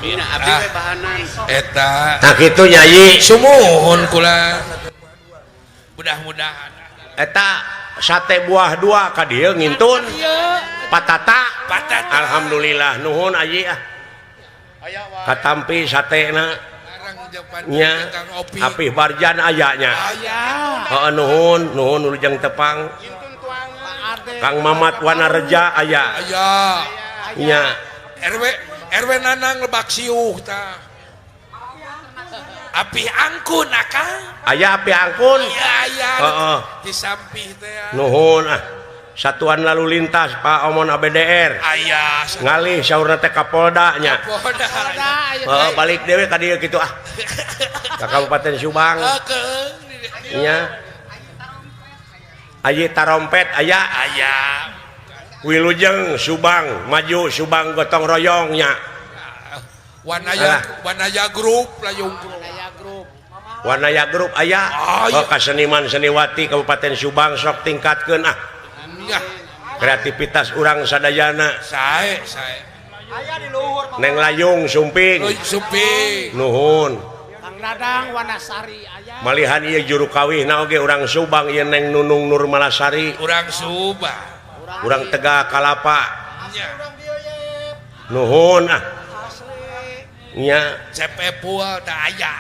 Amin. Abdi we bahanan. Eta. Tah kitu Nyai. Sumuhun kula. Mudah-mudahan. Eta sate buah dua ka dieu ngintun. Patata. Patata. Alhamdulillah nuhun ayi ah. Katampi satena. Nya apih barjan aya nya. Heeh nuhun, nuhun wilujeng tepang. Kang Mamat Wanareja aya. Aya. Nya RW Nanang Lebak Siuh tah. Api angkun akang. Aya api angkun. Iya aya. Heeh. Di sampih teh. Nuhun ah. Satuan lalu lintas Pak Omon ABDR. Aya. Ngalih saurna teh Kapolda nya. Kapolda. Heeh balik dewe ka dieu kitu ah. Ka Kabupaten Subang. Heeh. Nya. Ayi tarompet aya aya. Wilujeng Subang maju Subang gotong royongnya. Wanaya Wanaya Group layung grup. Wanaya Group aya. Oh, ka seniman seniwati Kabupaten Subang sok tingkatkeun ah. Kreativitas urang sadayana. Sae sae. Aya di luhur. Neng Layung Sumping. Sumping. Nuhun. Kang Dadang Wanasari aya. Malihan ieu juru kawihna oge urang Subang ieu Neng Nunung Nurmalasari. Urang Subang. Urang Tegal Kalapa. Nuhun ah. Nya CP Pual teh aya.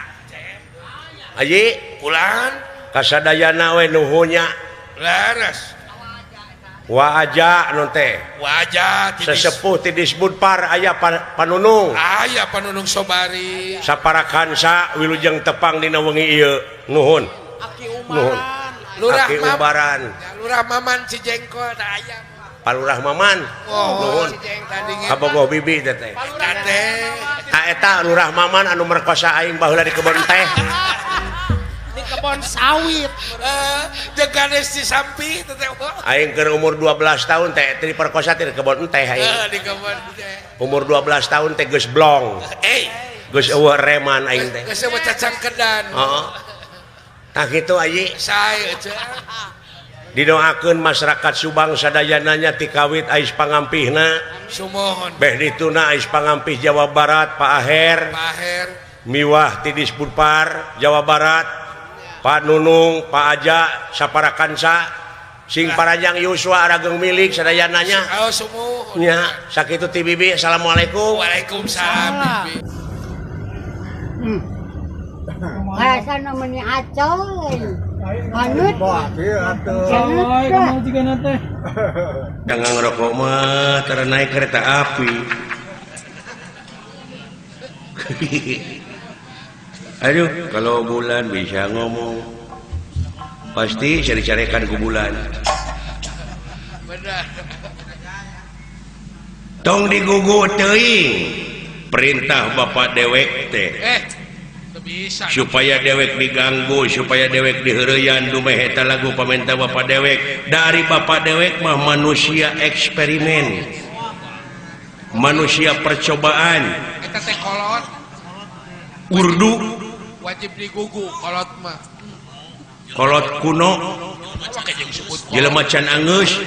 Ayi pulang kasadayana we nuhunnya. Leres. Wa aja nu teh. Wa aja sesepuh ti Disbudpar aya Panunung. Aya Panunung Sobari. Saparakansa wilujeng tepang dina wengi ieu. Nuhun. Aki Nuhun. Umaran. Lurah Aki Umbaran. Lurah Maman Cijengkol teh aya. Palurah Maman. Oh, nuhun. Kabogoh bibi teh teh. Ta eta Lurah Maman anu merkosa aing baheula di kebon teh. Di kebon sawit. Jeung ganes di sampi teh. Aing keur umur 12 tahun teh diperkosa di kebon teh aing. Di kebon teh. Umur 12 tahun teh geus blong. Geus eueuh reman aing teh. Geus eueuh cacangkedan. Heeh. Tah kitu ayi. Sae eueuh. Didoakeun masyarakat Subang sadayananya ti kawit ais pangampihna. Sumohon. Beh dituna ais pangampih Jawa Barat Pak Aher. Pak Aher. Miwah ti Disbudpar Jawa Barat. Pak Nunung, Pak Aja, saparakansa sing paranjang yuswa arageng milik sadayananya. Oh, sumuhun. Nya, sakitu ti bibi. Assalamualaikum. Waalaikumsalam bibi. Rasana meni acoy. Hanut. Jangan ngerokok mah tara naik kereta api. Aduh, kalau bulan bisa ngomong pasti cari-carikan ke bulan. Benar. Tong digugu teuing perintah bapak dewek teh. Bisa. Supaya dewek diganggu, supaya dewek diheureyan dumeh eta lagu pamenta bapak dewek. Dari bapak dewek mah manusia eksperimen. Manusia percobaan. Eta teh kolot. Urdu wajib digugu kolot mah. Kolot kuno. Jelema can anggeus.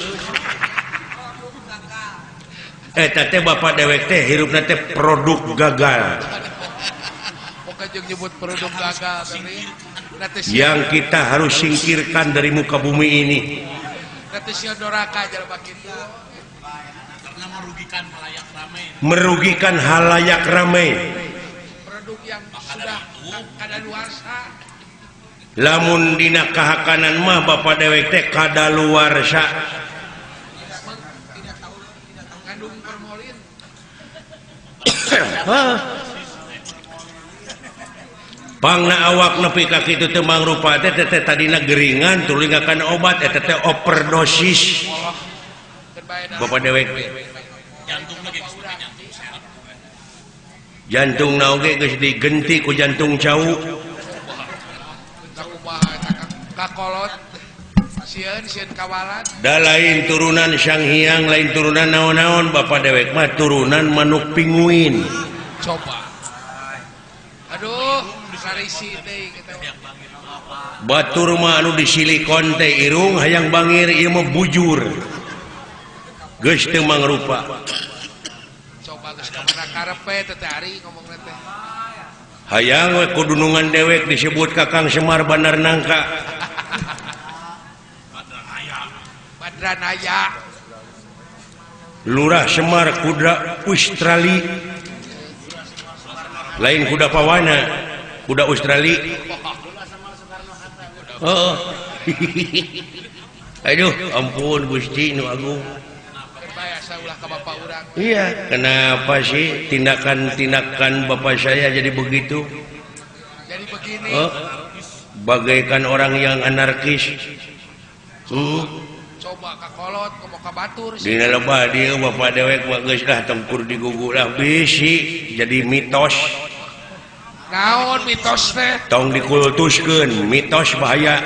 Eta teh bapak dewek teh hirupna teh produk gagal. Nyebut produk gagal yang kita harus singkirkan dari muka bumi ini. Merugikan halayak ramai. Produk yang sudah kadaluarsa. Lamun dina kahakanan mah bapak dewek teh kadaluarsa. Ngandung formalin. Pangna awak nepi ka kitu teu mangrupa teh teh tadina geringan tuluy ngakan obat eta teh overdosis. Bapak dewek teh. Jantungna oge geus digenti ku jantung cau. Kakolot sieun sieun kawalan. Da lain turunan Sang Hyang, lain turunan naon-naon, bapak dewek mah turunan manuk pinguin. Coba. Aduh. Batur mah anu di silikon teh irung hayang bangir ieu mah bujur. Geus teu mangrupa. Coba geus ka mana karepe teh ari ngomongna teh. Hayang we kudunungan dewek disebut Kakang Semar Bandar Nangka. Badranaya. Lurah Semar kuda Australia. Lain kuda pawana. Kuda Australia. Oh. Aduh, ampun Gusti nu agung. Iya, kenapa sih tindakan-tindakan bapak saya jadi begitu? Jadi begini. Oh, bagaikan orang yang anarkis. Coba ka kolot, komo ka batur. Dina lebah dieu bapak dewek mah geus lah tempur digugu lah bisi jadi mitos. Naon mitos teh? Tong dikultuskeun, mitos bahaya.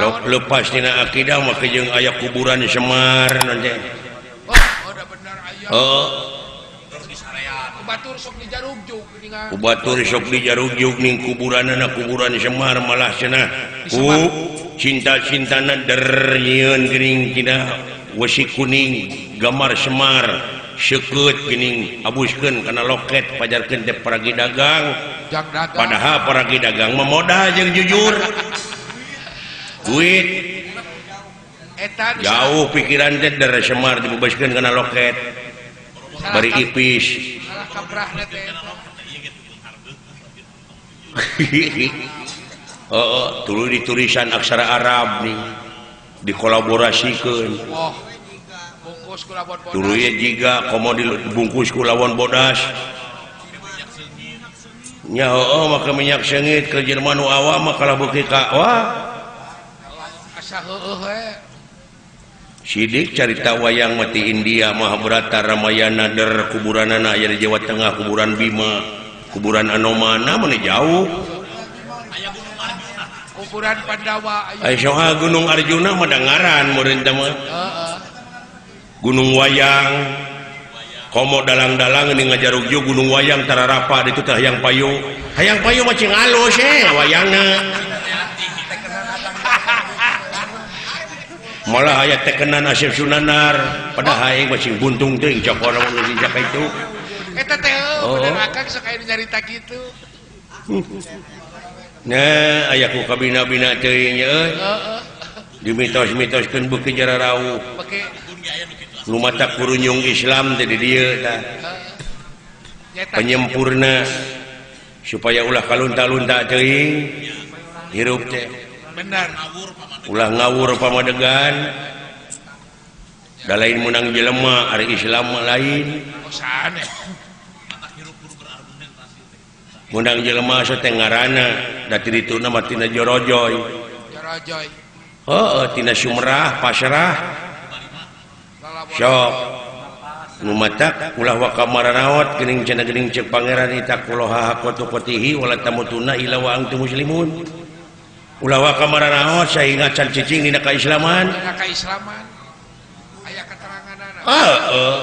Sok lepas tina akidah mah jeung aya kuburan Semar naon teh. Oh, udah bener aya. Heeh. Batur sok dijarugjug geuningan. Ku batur sok dijarugjug ning kuburanana kuburan Semar malah cenah ku cinta-cintana der nyieun geuning tina wesi kuning gambar Semar seukeut geuning abuskeun kana loket pajarkeun teh paragi dagang. Padahal paragi dagang mah modal jeung jujur. Duit eta jauh pikiran teh der Semar dibebaskeun kana loket bari ipis. Oh, tuluy ditulisan aksara Arab nih dikolaborasikeun. Tuluy jiga komo dibungkus ku lawan bodas. Nya heueuh make minyak seungit ke jelema nu awam mah kalah beuki ka wah. Asa heueuh we. Sidik carita wayang mati India Mahabharata Ramayana der kuburanana aya di Jawa Tengah kuburan Bima kuburan Anomana mana jauh kuburan Pandawa aya soal Gunung Arjuna mah da ngaran meureun teh mah heeh Gunung Wayang komo dalang-dalang ini ngajarugjug Gunung Wayang tararapa ditu teh hayang payu hayang payu mah cing alus wayangna malah aya tekenan Asep Sunanar padahal aing mah sing buntung teuing cokor mun geus ka itu eta teh bener akang sok aya nyarita kitu nah aya ku kabina-bina teuing euy heeh dimitos-mitoskeun beuki jararauh beuki nu mata kurunyung Islam teh di dieu tah penyempurna supaya ulah kalunta-lunta teuing hirup teh bener ulah ngawur pamadegan da lain meunang jelema ari Islam mah lain meunang jelema so teh ngaranna da ti dituna mah tina jorojoy jorojoy heueuh tina Sumerah pasrah sok nu matak ulah waka maranaot geuning cenah geuning ceuk pangeran itaqullaha haqqa tuqatihi wala tamutuna illa wa antum muslimun ulah waka maranaot sehingga can cicing dina kaislaman dina kaislaman aya keteranganana heeh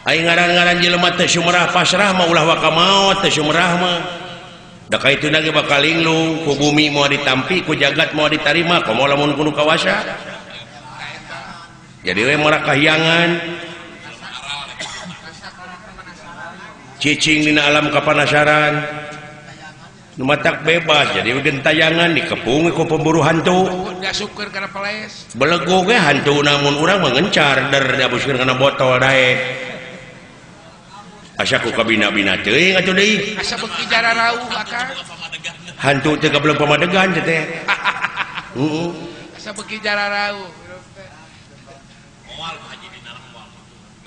ai ngaran-ngaran jelema teh Sumerah pasrah mah ulah waka maot teh Sumerah mah da kaituna ge bakal linglung ku bumi moal ditampi ku jagat moal ditarima komo lamun kudu kawasa jadi we mara kahyangan cicing dina alam kapanasaran nu matak bebas jadi gentayangan dikepung ku pemburu hantu diasupkeun kana peles belegog ge hantu namun urang mah ngencar der diabuskeun kana botol daek asa ku kabina-bina teuing atuh deui asa beuki jararauh akang hantu teh kabelum pamadegan teh teh heeh asa beuki jararauh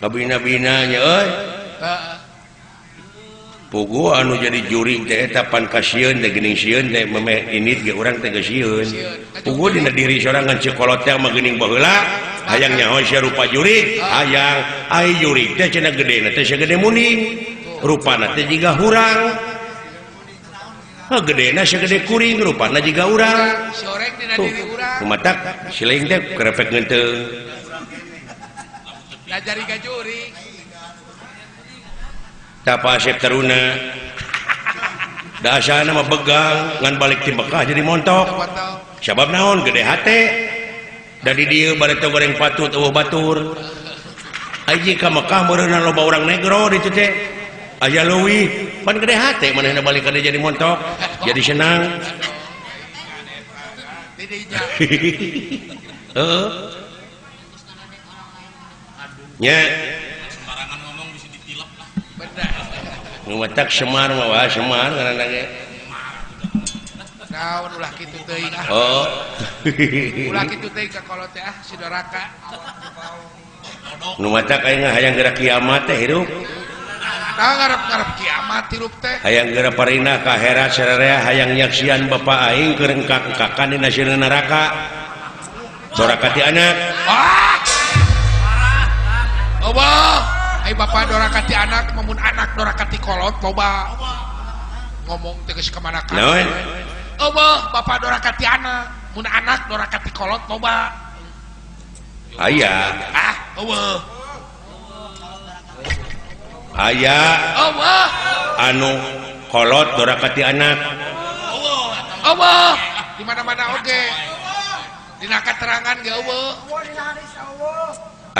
kabina-bina nya euy heeh pugu anu jadi juri teh eta pan kasieun teh geuning sieun teh memeh indit ge urang teh geus sieun pugu dina diri sorangan ceu kolot teh mah geuning baheula hayang nyaho sia rupa jurig hayang ai jurig teh cenah gedena teh sagede munding rupana teh jiga hurang heuh gedena sagede kuring rupana jiga urang si oreng dina diri urang kumatak siling teh kerepek ngeunteung lajari ka jurig tapa Asep Taruna da asana mah begang ngan balik ti Mekah jadi montok sabab naon gede hate da di dieu bareto goreng patut eueuh batur aji ka Mekah meureunna loba urang negro ditu teh aya leuwih pan gede hate manehna balik ka dieu jadi montok jadi senang heeh nya ngumatak Semar mah wah Semar ngaranna ge naon ulah kitu teuing ah oh ulah kitu teuing ka kolot teh ah si doraka nu matak aing hayang geura kiamat teh hirup tah ngarep-ngarep kiamat hirup teh hayang geura parinah ka akhirat sararea hayang nyaksian bapa aing keur engkak-engkakan dina sieun neraka doraka ti anak ah Allah ai bapa doraka ti anak mamun anak doraka ti kolot loba ngomong teh geus ka mana-kana naon Eueuh bapak doraka ti anak, mun anak doraka ti kolot loba. Aya. Ah, eueuh. Aya. Eueuh. Anu kolot doraka ti anak. Eueuh. Di mana-mana oge. Dina katerangan ge eueuh.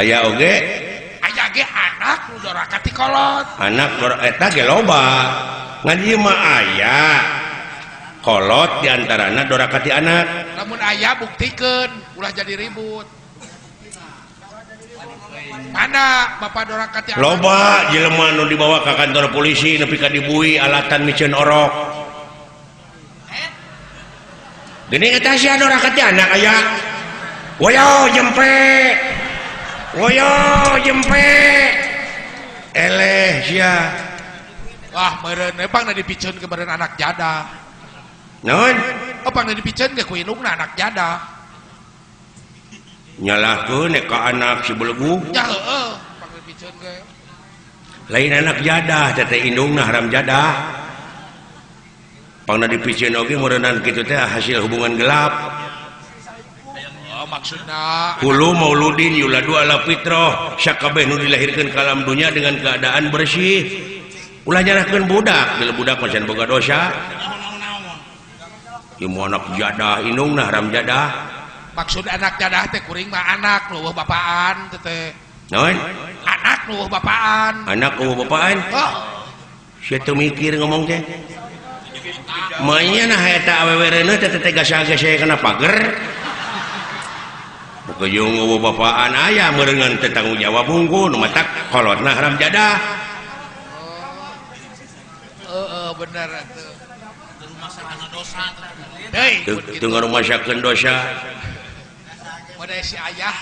Aya oge. Aya ge anak nu doraka ti kolot. Anak eta ge loba. Ngan ieu mah aya. Kolot diantarana doraka ti anak. Lamun aya buktikeun, ulah jadi ribut. Mana bapak doraka ti anak? Loba jelema nu dibawa ka kantor polisi nepi ka dibui alatan miceun orok. Geuning eta sia doraka ti anak aya. Woyo jempe. Woyo jempe. Eleh sia. Wah, meureun we pangna dipiceun ke meureun anak jadah. Naon? Oh, pangna dipiceun ge ku indungna anak jadah. Nyalahkeun ka anak si belegu. Ya heueuh, pangna dipiceun ge. Lain anak jadah, teh teh indungna haram jadah. Pangna dipiceun oge meureunan kitu teh hasil hubungan gelap. Oh, maksudna kullu mauludin yuladu ala fitrah, sakabeh nu dilahirkeun ka alam dunya dengan keadaan bersih. Ulah nyalahkeun budak, bila budak mah can boga dosa. Ieu anak jadah indungna haram jadah. Maksud anak jadah teh kuring mah anak nu eueuh bapaan teh teh. Naon? Anak nu eueuh bapaan. Anak eueuh bapaan? Oh. Sia teu mikir ngomong teh. Manya nah eta awewe reuneuh teh teh gasa-gasa kana pager. Bukejung eueuh bapaan aya meureungan teh tanggung jawab hungkul nu matak kolotna haram jadah. Heeh bener atuh. Deui teu ngarumasakeun dosa. Modai si ayah.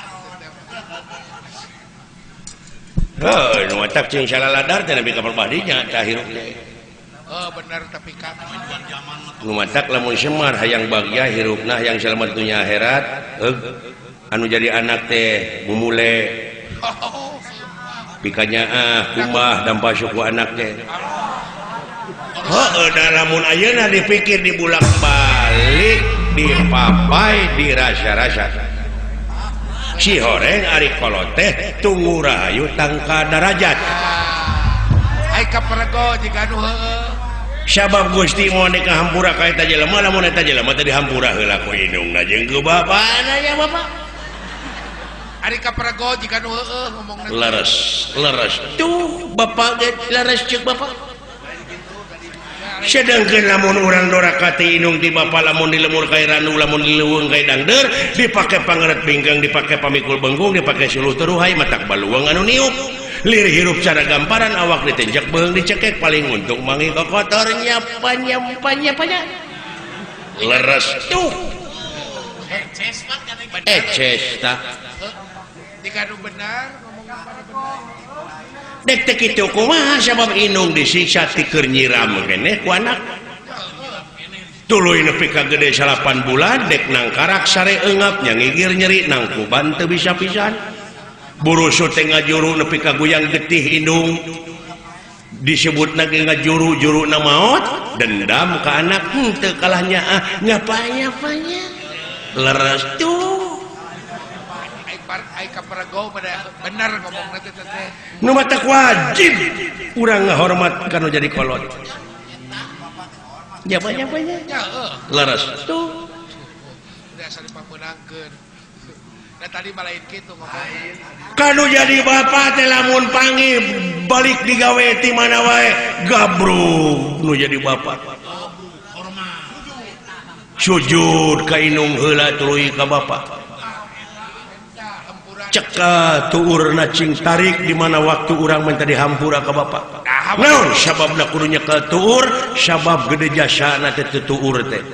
Heuh, nu matak cing salaladar teh nepi ka perbadinya tah hirup teh. Oh bener tapi kan nu matak lamun Semar hayang bagya hirupna hayang selamat dunya akhirat, anu jadi anak teh mumule. Pikanyaah kumbah dampa suku anak teh. Heuh, da lamun ayeuna dipikir dibulak-balik, dipapai, dirasa-rasa. Si horeng ari kolot teh tunggu rahayu tangka darajat. Ai kaperego jiga nu heueuh. Sabab Gusti moal dikahampura ka eta jelema, lamun eta jelema teh dihampura heula ku indungna jeung ku bapana nya bapak. Ari kaperego jiga nu heueuh ngomongna. Leres, leres. Tuh bapak ge leres ceuk bapak. Sedangkan lamun urang doraka ti indung ti bapa lamun di lemur ka randu lamun di leuweung ka dangdeur dipake pangeret bingkang dipake pamikul bengkung dipake suluh teruhai matak baluang anu niup lir hirup cara gamparan awak ditenjak beung dicekek paling untung mangi kokotor nyapa nyapa nyapa leres tuh eces tah dikanu benar ngomongna benar. Dek teh kitu kumaha sabab indung disiksa ti keur nyiram keneh ku anak. Tuluy nepi ka gede 8 bulan dek nangkarak sare eungap nya ngigir nyeri nangkuban teu bisa pisan. Burusut teh ngajuru nepi ka guyang getih indung. Disebutna ge ngajuru juruna maot dendam ka anak henteu kalah nyaah nyapa-nyapanya. Leres tuh. Ai kaperego bener ngomongna teh teh. Nu matak wajib urang ngahormat ka nu jadi kolot. Nyapa-nyapanya. Heeh. Leres tuh. Biasa dipameunangkeun. Da tadi mah lain kitu ngomong. Kanu jadi bapak teh lamun panggih balik digawe ti mana wae gabrug nu jadi bapak. Sujud ka indung heula tuluy ka bapak. Ceka tuurna cing tarik di mana waktu urang minta dihampura ka bapak. Naon sababna kudu nyekel tuur? Sabab gede jasana teh teu tuur teh.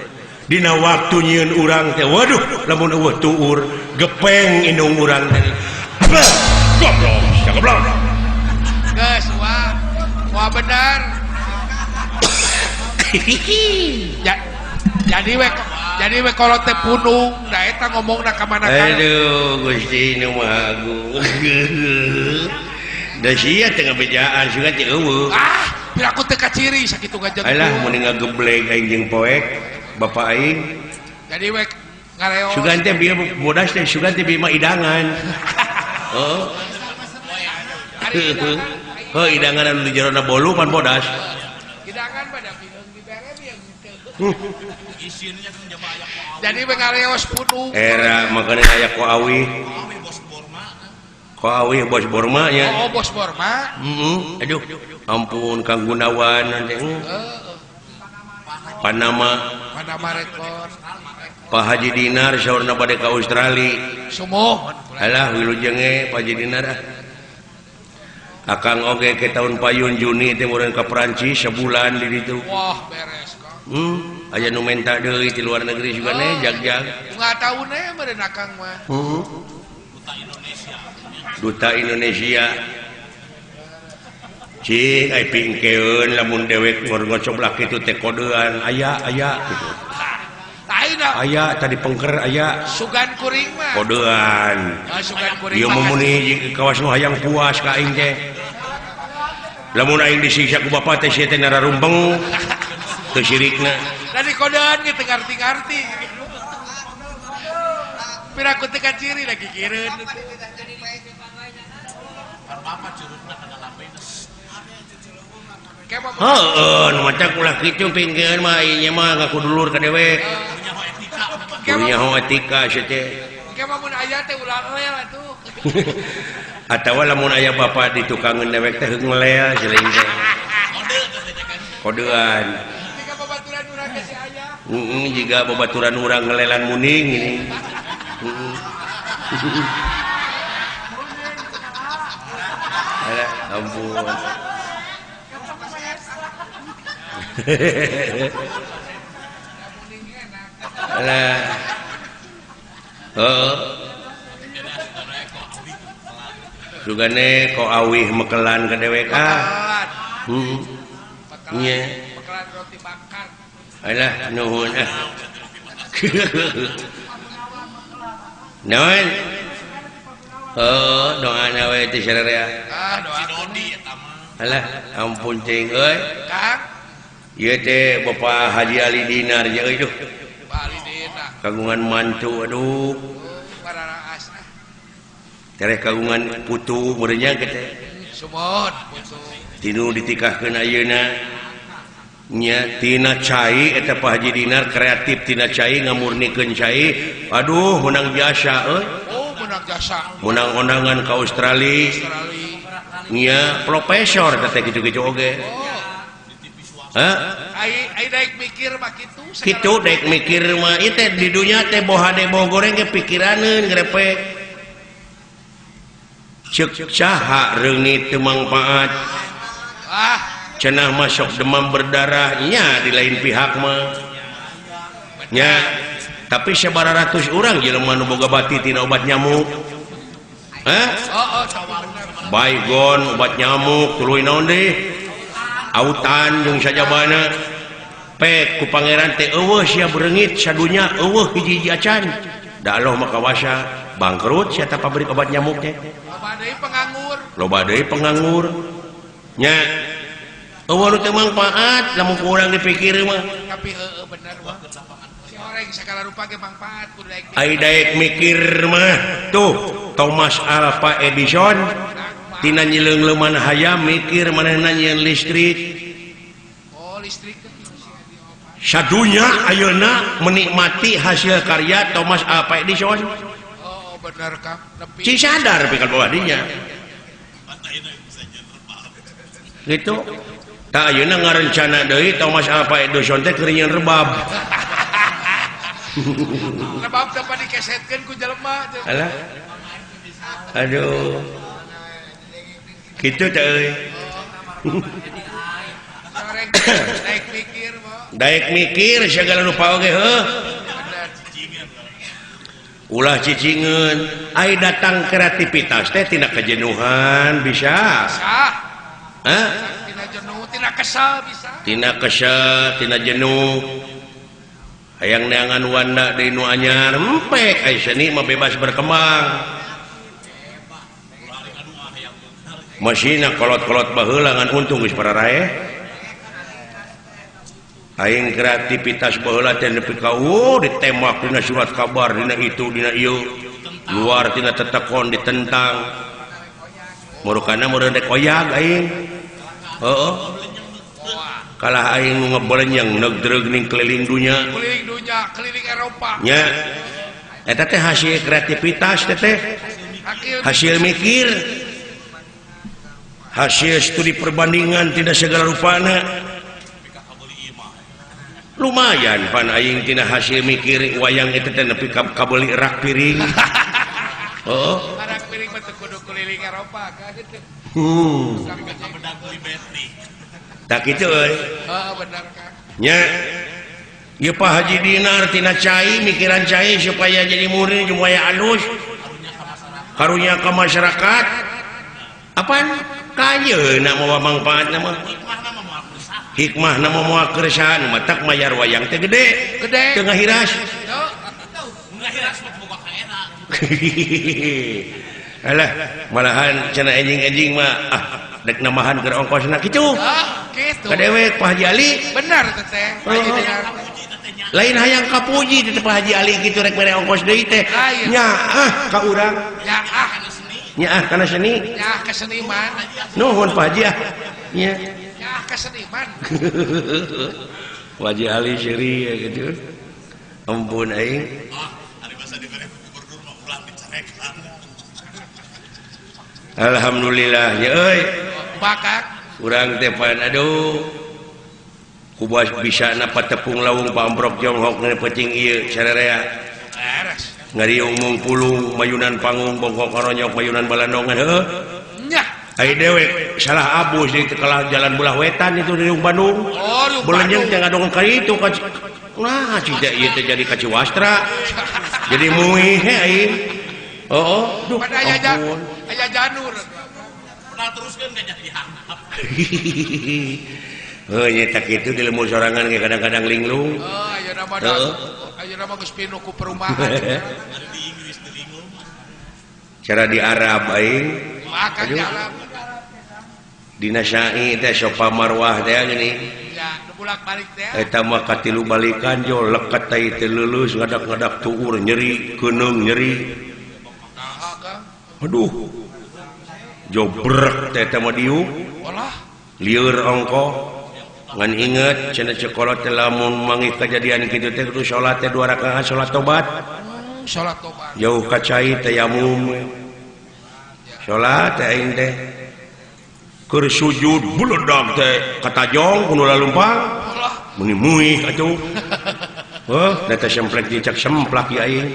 Dina waktu nyieun urang teh waduh lamun eueuh tuur gepeng indung urang teh. Goblok, sia goblok. Geus wah. Wah bener. Ya, jadi we kolot teh punung, da eta ngomongna ka mana ka. Aduh, Gusti nu Maha Agung. Da sia teh ngabejaan sugan teh eueuh. Ah, piraku teh kaciri sakitu ngajeng. Alah mun ngageblek aing jeung poek. Bapak aing. Jadi we ngareo. Sugan teh bieu bodas teh sugan teh bieu mah idangan. Heeh. Heuh idangan anu di jerona bolu pan bodas. Idangan pada piheung dibere bieu teu. Jadi we ngareos pudung. Era makane aya ko awi. Ko awi bos Borma nya. Oh bos Borma. Heeh. Aduh ampun Kang Gunawan nanti. Panama Panama Record. Pak Haji Dinar saurna bade ka Australia. Sumuh. Alah wilujenge Pak Haji Dinar ah. Akang oge ke tahun payun Juni teh meureun ka Perancis sebulan di ditu. Wah beres Kang. Aya nu menta deui ti luar negeri juga ne jag-jag. Unggal taun we meureun akang mah. Duta Indonesia. Duta Indonesia. Cing ai pingkeun lamun dewek ngocoblak kitu teh kodean aya aya kitu. Aya tadi pengker aya sugan kuring mah. Kodean. Sugan kuring. Ieu mumuni kawas nu hayang puas ka aing teh. Lamun aing disiksa ku bapa teh sia teh nararumbeng. Teu sirikna. Tadi kodean ge teu ngarti-ngarti. Piraku teu kaciri lagi kireun. Heeh, nu matak ulah kitu pingkeun mah ieu mah ngaku dulur ka dewek. Kudu nyaho etika sia teh. Ke mah mun aya teh ulah lel atuh. Atawa lamun aya bapa di tukangeun dewek teh ngelel siling teh. Kodean. Jiga babaturan urang ge si aya. Heeh, jiga babaturan urang ngelelan muning ini. Heeh. Alah, ampun. Alah. Heeh. Sugane ko awih mekelan ka dewek ah. Heeh. Nya. Mekelan roti bakar. Alah nuhun ah. Naon? Heuh, doana we teh sararea. Ah, doa Dodi eta mah. Alah, ampun cing euy. Kang. Ieu teh Bapak Haji Ali Dinar ye euy duh. Pak Ali Dinar. Kagungan mantu aduh. Pararaas ah. Tereh kagungan putu meureun nya teh. Sumon putu. Tinu ditikahkeun ayeuna. Nya tina cai eta Pak Haji Dinar kreatif tina cai ngamurnikeun cai. Aduh menang jasa euy. Oh menang jasa. Menang undangan ka Australia. Nya profesor teh kitu-kitu oge. Oh. Hah? Ai daek mikir mah kitu. Kitu daek mikir mah ieu teh di dunya teh boha de boh goreng ge pikiraneun grepek. Ceuk saha reungit teu mangpaat. Ah, cenah masuk demam berdarah nya di lain pihak mah. Nya, tapi sabaratus urang jelema nu boga bati tina obat nyamuk. Hah? Oh, Baygon obat nyamuk tuluy naon deui? Autan jeung sajabana pek ku pangeran teh eueuh sia bereungit sadunya eueuh hiji-hiji acan. Da Allah mah kawasa bangkrut sia ta pabrik obat nyamuk teh. Loba deui penganggur. Loba deui penganggur. Nya eueuh nu teu mangpaat lamun ku urang dipikir mah. Tapi heueuh bener mah. Si oreng sagala rupa ge mangpaat kudu daek mikir. Ai daek mikir mah tuh Thomas Alva Edison tina nyileung-leuman hayam mikir manehna nyieun listrik. Oh, listrik teh sadunya ayeuna menikmati hasil karya Thomas Alva Edison. Oh, bener Kang. Nepi. Ci sadar pikal bawah dinya. Gitu. Tah ayeuna ngarencana deui Thomas Alva Edison teh keur nyieun rebab. Rebab teh pan dikesetkeun ku jelema. Alah. Aduh. Gitu teh euy. Daek mikir mah. Daek mikir segala rupa oge heuh. Ulah cicingeun. Ai datang kreativitas teh tina kejenuhan bisa. Bisa. Hah? Tina jenuh, tina kesel bisa. Tina kesel, tina jenuh. Hayang neangan wanda deui nu anyar, empek ai seni mah bebas berkembang. Masina kolot-kolot baheula ngan untung geus pararaeh. Aing kreativitas baheula teh nepi ka ditembak dina surat kabar dina itu dina ieu luar tina tetekon ditentang murukana meureun rek oyag aing heuh kalah aing nu ngebelenyeng negdreug ning keliling dunya keliling Eropa nya eta teh hasil kreativitas teh hasil mikir hasil studi perbandingan tidak segala rupana lumayan pan aing tina hasil mikir wayang eta teh nepi ka kabeuli rak piring. Heeh. Rak piring mah teu kudu keliling Eropa kan. Tak kitu euy. Heeh bener Kang. Nya ieu Pak Haji Dinar tina cai mikiran cai supaya jadi murid supaya alus. Karunya ka masyarakat. Apaan kayeuna mawa mangfaatna mah? Hikmah nama moal keresahan matak mayar wayang teh gede gede teu ngahiras alah malahan cenah enjing-enjing mah ah dek namahan keur ongkosna kitu kitu ka dewek Pak Haji Ali bener teh Pak Haji lain hayang kapuji teh Pak Haji Ali kitu rek mere ongkos deui teh nyaah ka urang nyaah kana seni nyaah ka seniman nuhun Pak Haji ah nya keseniman. Wajah Ali seri ya gitu. Ampun aing. Ari masa dibere ku gubernur mah ulah dicarekan. Alhamdulillah ya euy. Bakak urang teh pan aduh. Kubas bisa na patepung lawung pambrok jonghok ngene peuting ieu sararea. Ngariung mungpulung mayunan panggung bongkok karonyok mayunan balandongan heuh. Nyah. Ai dewek salah abus di kalah jalan belah wetan itu di Bandung. Oh, Belenyeng teh ngadongeng ka itu ka nah cida ieu teh jadi ka Ciwastra. Jadi muih he aing. Oh, duh. Pada aya janur. Pernah teruskeun ka jadi handap. Heuh nya tak kitu di lembur sorangan ge kadang-kadang linglung. Oh, ayeuna mah ayeuna mah geus pinuh ku perumahan. Di Inggris di linglung. Cara di Arab aing. Makan di Arab. Dina syai teh sopa marwah teh gini. Ya, nu bolak-balik teh. Eta mah katilu balikan jo leket teh teu leuleus ngadak-ngadak tuur nyeri, keuneung nyeri. Aduh. Jo brek teh eta mah diuk. Olah. Lieur ongkoh. Ngan inget cenah sekolah teh lamun manggih kejadian kitu teh kudu salat teh 2 rakaat salat tobat. Salat tobat. Jauh ka cai tayamum. Salat teh aing teh keur sujud beledag teh katajong kudu lalumpang meuni muih atuh heuh da teh semplek dicak semplak ieu aing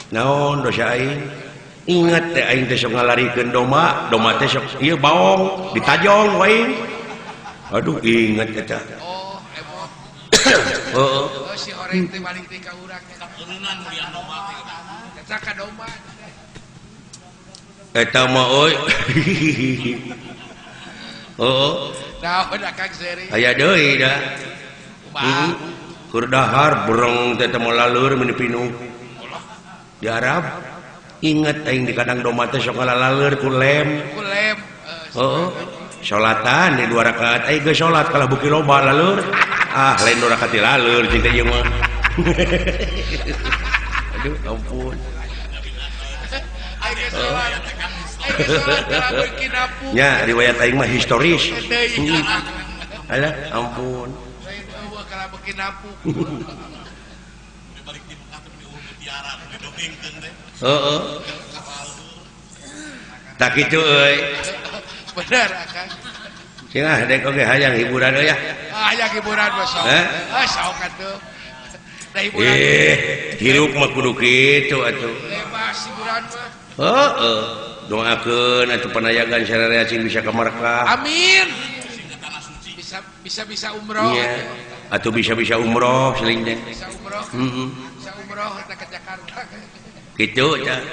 naon dosa aing inget teh aing teh sok ngalarikeun domba domba teh sok ieu baong ditajong wae aduh inget eta oh emot heuh si horeng teh balik teh ka urang katurunan mulian domba teh eta ka domba eta mah euy. Oh, naon akang seri. Aya deui da. Heeh. Keur dahar bereng teh teh laleur meuni pinuh. Di Arab inget aing di kandang domba teh sok laleur ku lem. Ku lem. Heeh. Salatan di 2 rakaat aing geus salat kalah beuki loba laleur. Ah, lain 2 rakaat laleur cing teh ieu mah. Aduh, ampun. Aing geus salat. Ya, riwayat aing mah historis. Alah, ampun. Heeh. Tak kitu euy. Bener akang. Cenah dek oge hayang hiburan euy ya. Ah, hayang hiburan mah sok. Ah, sok atuh. Da hiburan. Hirup mah kudu kitu atuh. Bebas hiburan mah. Heeh. Doakeun atuh panayagan sararea cing bisa ka Makkah. Amin. Bisa umroh. Iya. Atuh bisa-bisa umroh seling teh. Bisa umroh. Heeh. Bisa umroh teh ke Jakarta. Kitu tah.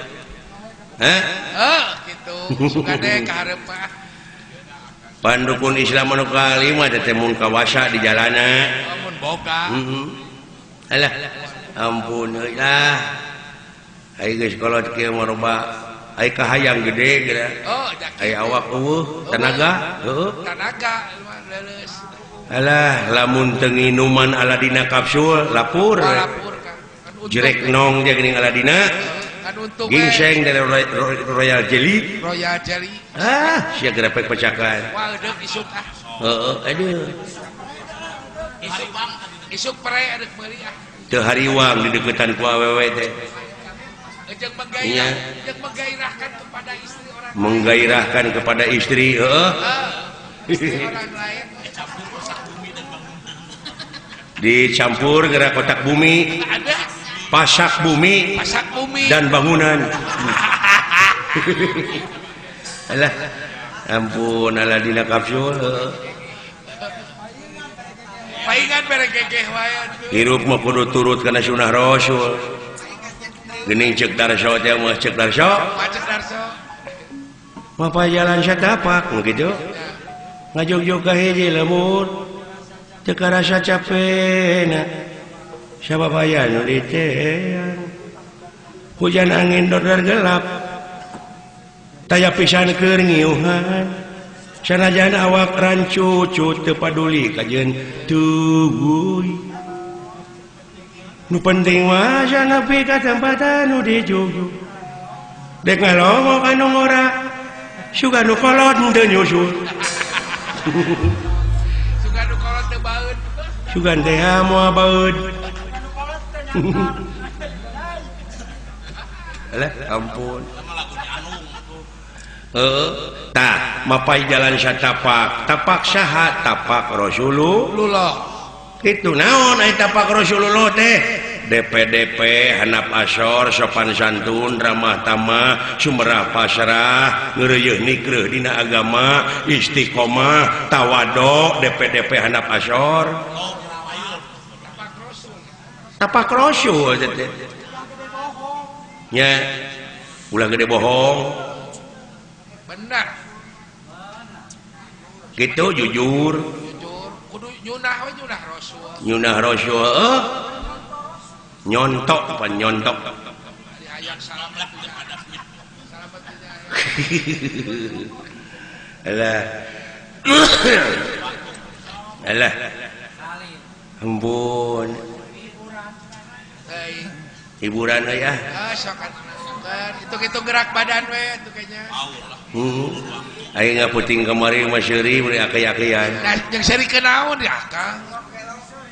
Hah? Heuh, kitu. Sugan deh ka hareup mah. Pandukun Islam anu kalima teh mun kawasa di jalana. Mun boga. Heeh. Alah, ampun euy lah. Ai geus kolot kieu mah loba ai kahayang gede geura. Oh, ai awak eueuh tenaga, heueuh. Tenaga leuleus. Alah lamun teu nginuman Aladina kapsul lapur. Lapur Kang. Kan untung Jerek we. nong dia geuning Aladina. Kan untung we. Gingseng dari Royal Jelly. Royal Jelly. Ah, sia gerepek pecakan. Wah, deuk isuk ah. Heeh, aduh. Isuk isuk pere deuk meuli ah. Teu hariwang di deukeutan ku awewe teh. Jeung menggairah, Iya. jeung menggairahkan kepada istri orang lain. Menggairahkan kepada istri, heeh. Istri orang lain. Dicampur gerak kotak bumi, Ada pasak bumi, pasak bumi dan bangunan. Alah, ampun Aladina kapsul. Heeh. Paingan bere gegeh wae atuh. Hirup mah kudu turut kana sunah Rasul. Geuning ceuk Darso teh mah ceuk Darso. Macet Darso. Mapa jalan satapak nu kitu. Ngajogjog ka hiji lembur. Teu karasa capena. Sababaya nu diteang. Hujan angin dordar gelap. Taya pisan keur ngiuhan. Sanajan awak rancucut teu paduli kajeun tuluy. Nu penting mah nepi ka tempat anu dijugjug. Dek ngalongok anu ngora, sugan nu kolot teu nyusul. Sugan nu kolot teu baeud. Sugan teh moal baeud. Alah, ampun. Heeh, tah mapai jalan satapak, tapak saha? Tapak Rasulullah. Itu naon ai tapak Rasulullah teh? DPDP handap asor sopan santun ramah tamah sumerah pasrah ngeureuyeun nikreuh dina agama istiqomah tawado DPDP handap asor tapak Rasul teh nya ulah gede bohong benar gitu jujur kudu nyunah we nyunah Rasul nyunah Rasul nyontok pan nyontok hayang salamet salamet alah alah ampun hiburan euy ah sok itu gerak badan we atuh kayaknya. Aing ngaputing kamari mah seuri meuli aki-akian. Nah, jeung seurikeun naon di akang?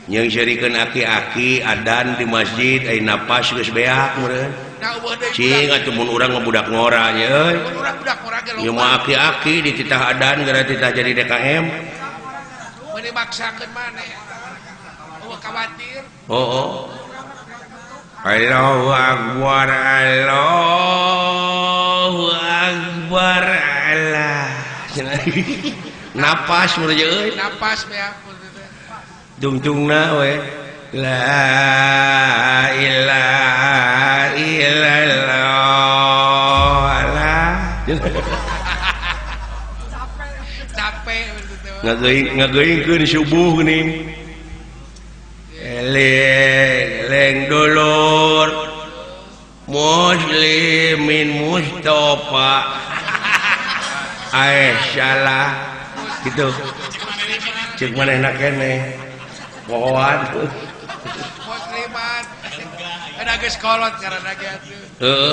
Jeung seurikeun aki-aki adan di masjid ai napas geus beak meureun. Cing atuh mun urang mah budak ngora nya euy. Mun urang budak ngora ge loba. Ieu mah aki-aki dititah adan gara titah jadi DKM. Meuni maksakeun maneh. Eueuh khawatir. Oh. Allahu Akbar, Allahu Akbar, Allah. Napas meureun euy. Napas beak. Tungtungna we. La ilaha illallah. Allah. Capek ngageuingkeun subuh geuning. Eleng eleng dulur muslimin Mustafa ae salah gitu cek manehna keneh pohoan musliman ada geus kolot karena ge atuh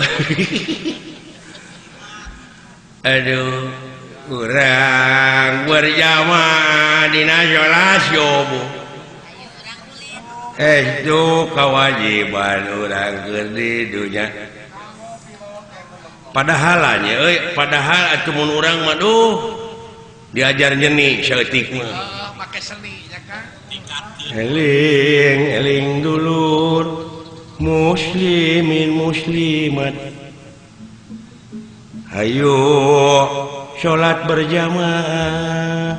aduh urang berjamaah dina salat subuh itu kewajiban urang keur di dunya padahal nya euy padahal atuh mun urang mah duh diajar nyeni saeutik mah make seni nya Kang eling eling dulur muslimin muslimat hayu salat berjamaah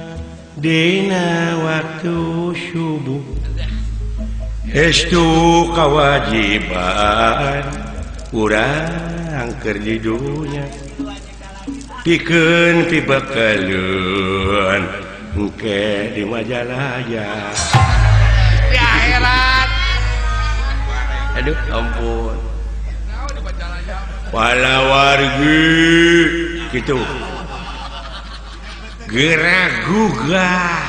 dina waktu subuh. Estu kewajiban urang keur di dunya pikeun pibekaleun engke di Majalaya di akhirat. Aduh ampun walawargi gitu gerak gugah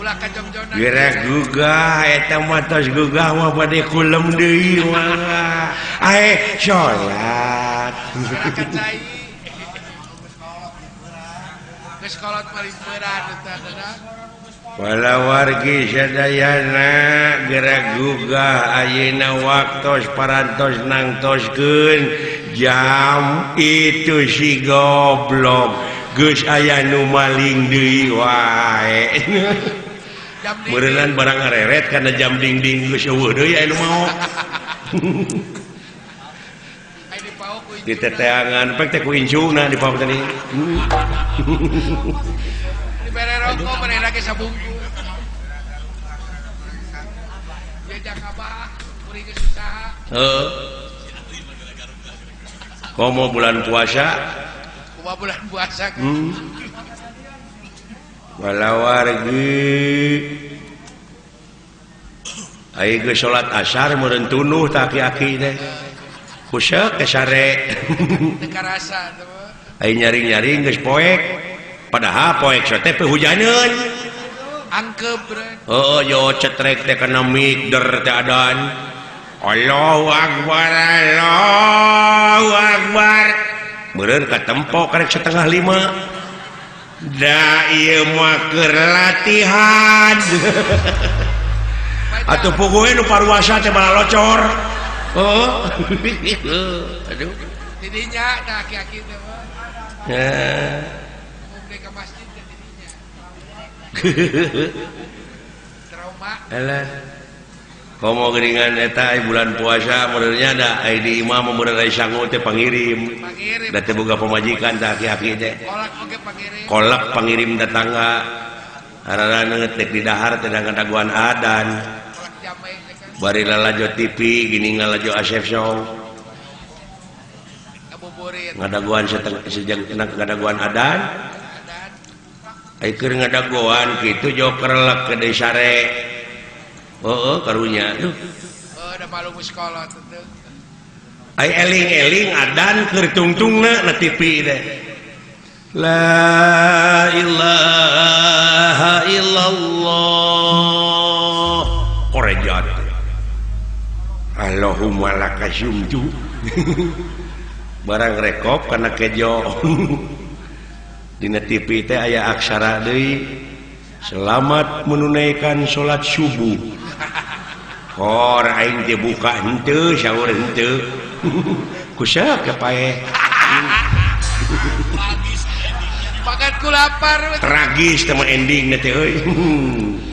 Ulah kajongjonan. Geura gugah eta mah tos gugah mah bade kulem deui mah. Ae salat. Ulah ka cai. Geus kolot malimperan eta teh. Palawargi sadayana geura gugah ayeuna waktos parantos nangtoskeun jam itu si goblok geus aya nu maling deui wae. Meureunnan barang ngareret kana jam dingding geus eueuh deui aya nu maok. Diteteangan pek teh ku incungna dipaok tadi. Dibere rokok mereka ge sabungkus. Ya jang abah kuring geus usaha. Heeh. Komo bulan puasa? Kumaha bulan puasa? Walawargi ai geus salat asar meureun tunuh tah aki-aki teh. Kuseuk teh sare. Teu karasa teh. Ai nyaring-nyaring geus poek. Padahal poek teh hujaneun. Angkep bre. Heeh, yo cetrek teh kana mik der teh adan. Allahu akbar, Allahu akbar. Meureun katempo karek 4:30. Da ieu mah keur latihan. Atuh puguh nu paruasa teh malah locor. Heeh. Aduh. Tidinya tah aki-aki teh mah. Heeh. Ka masjid teh tidinya. Trauma. Alah. Komo geuningan eta bulan puasa meureunnya da ai di imah meureun ai sangu teh pangirim. Da teh boga pamajikan tah aki-aki teh. Kolak oge pangirim. Kolak pangirim datangga. Hararana teh di dahar teh ngadaguan adan. Kolak jamai teh kan. Bari lalajo TV gini ngalajo Asep Show. Ngabuburit. Ngadaguan sejeng ngadaguan adan. Ai keur ngadagoan kitu joker lek ke sare. Heeh karunya. Duh. Heuh da malu geus kolot teh. Ai eling-eling adan keur tungtungna na TV teh. La ilaha illallah. Korejat. Allahumma lakasumtu. Barang rekop kana kejo. Dina TV teh aya aksara deui. Selamat menunaikan salat subuh. Kor aing teh buka henteu sahur henteu. Kuseuk paeh. Makan ku lapar. Tragis teh mah ending teh euy.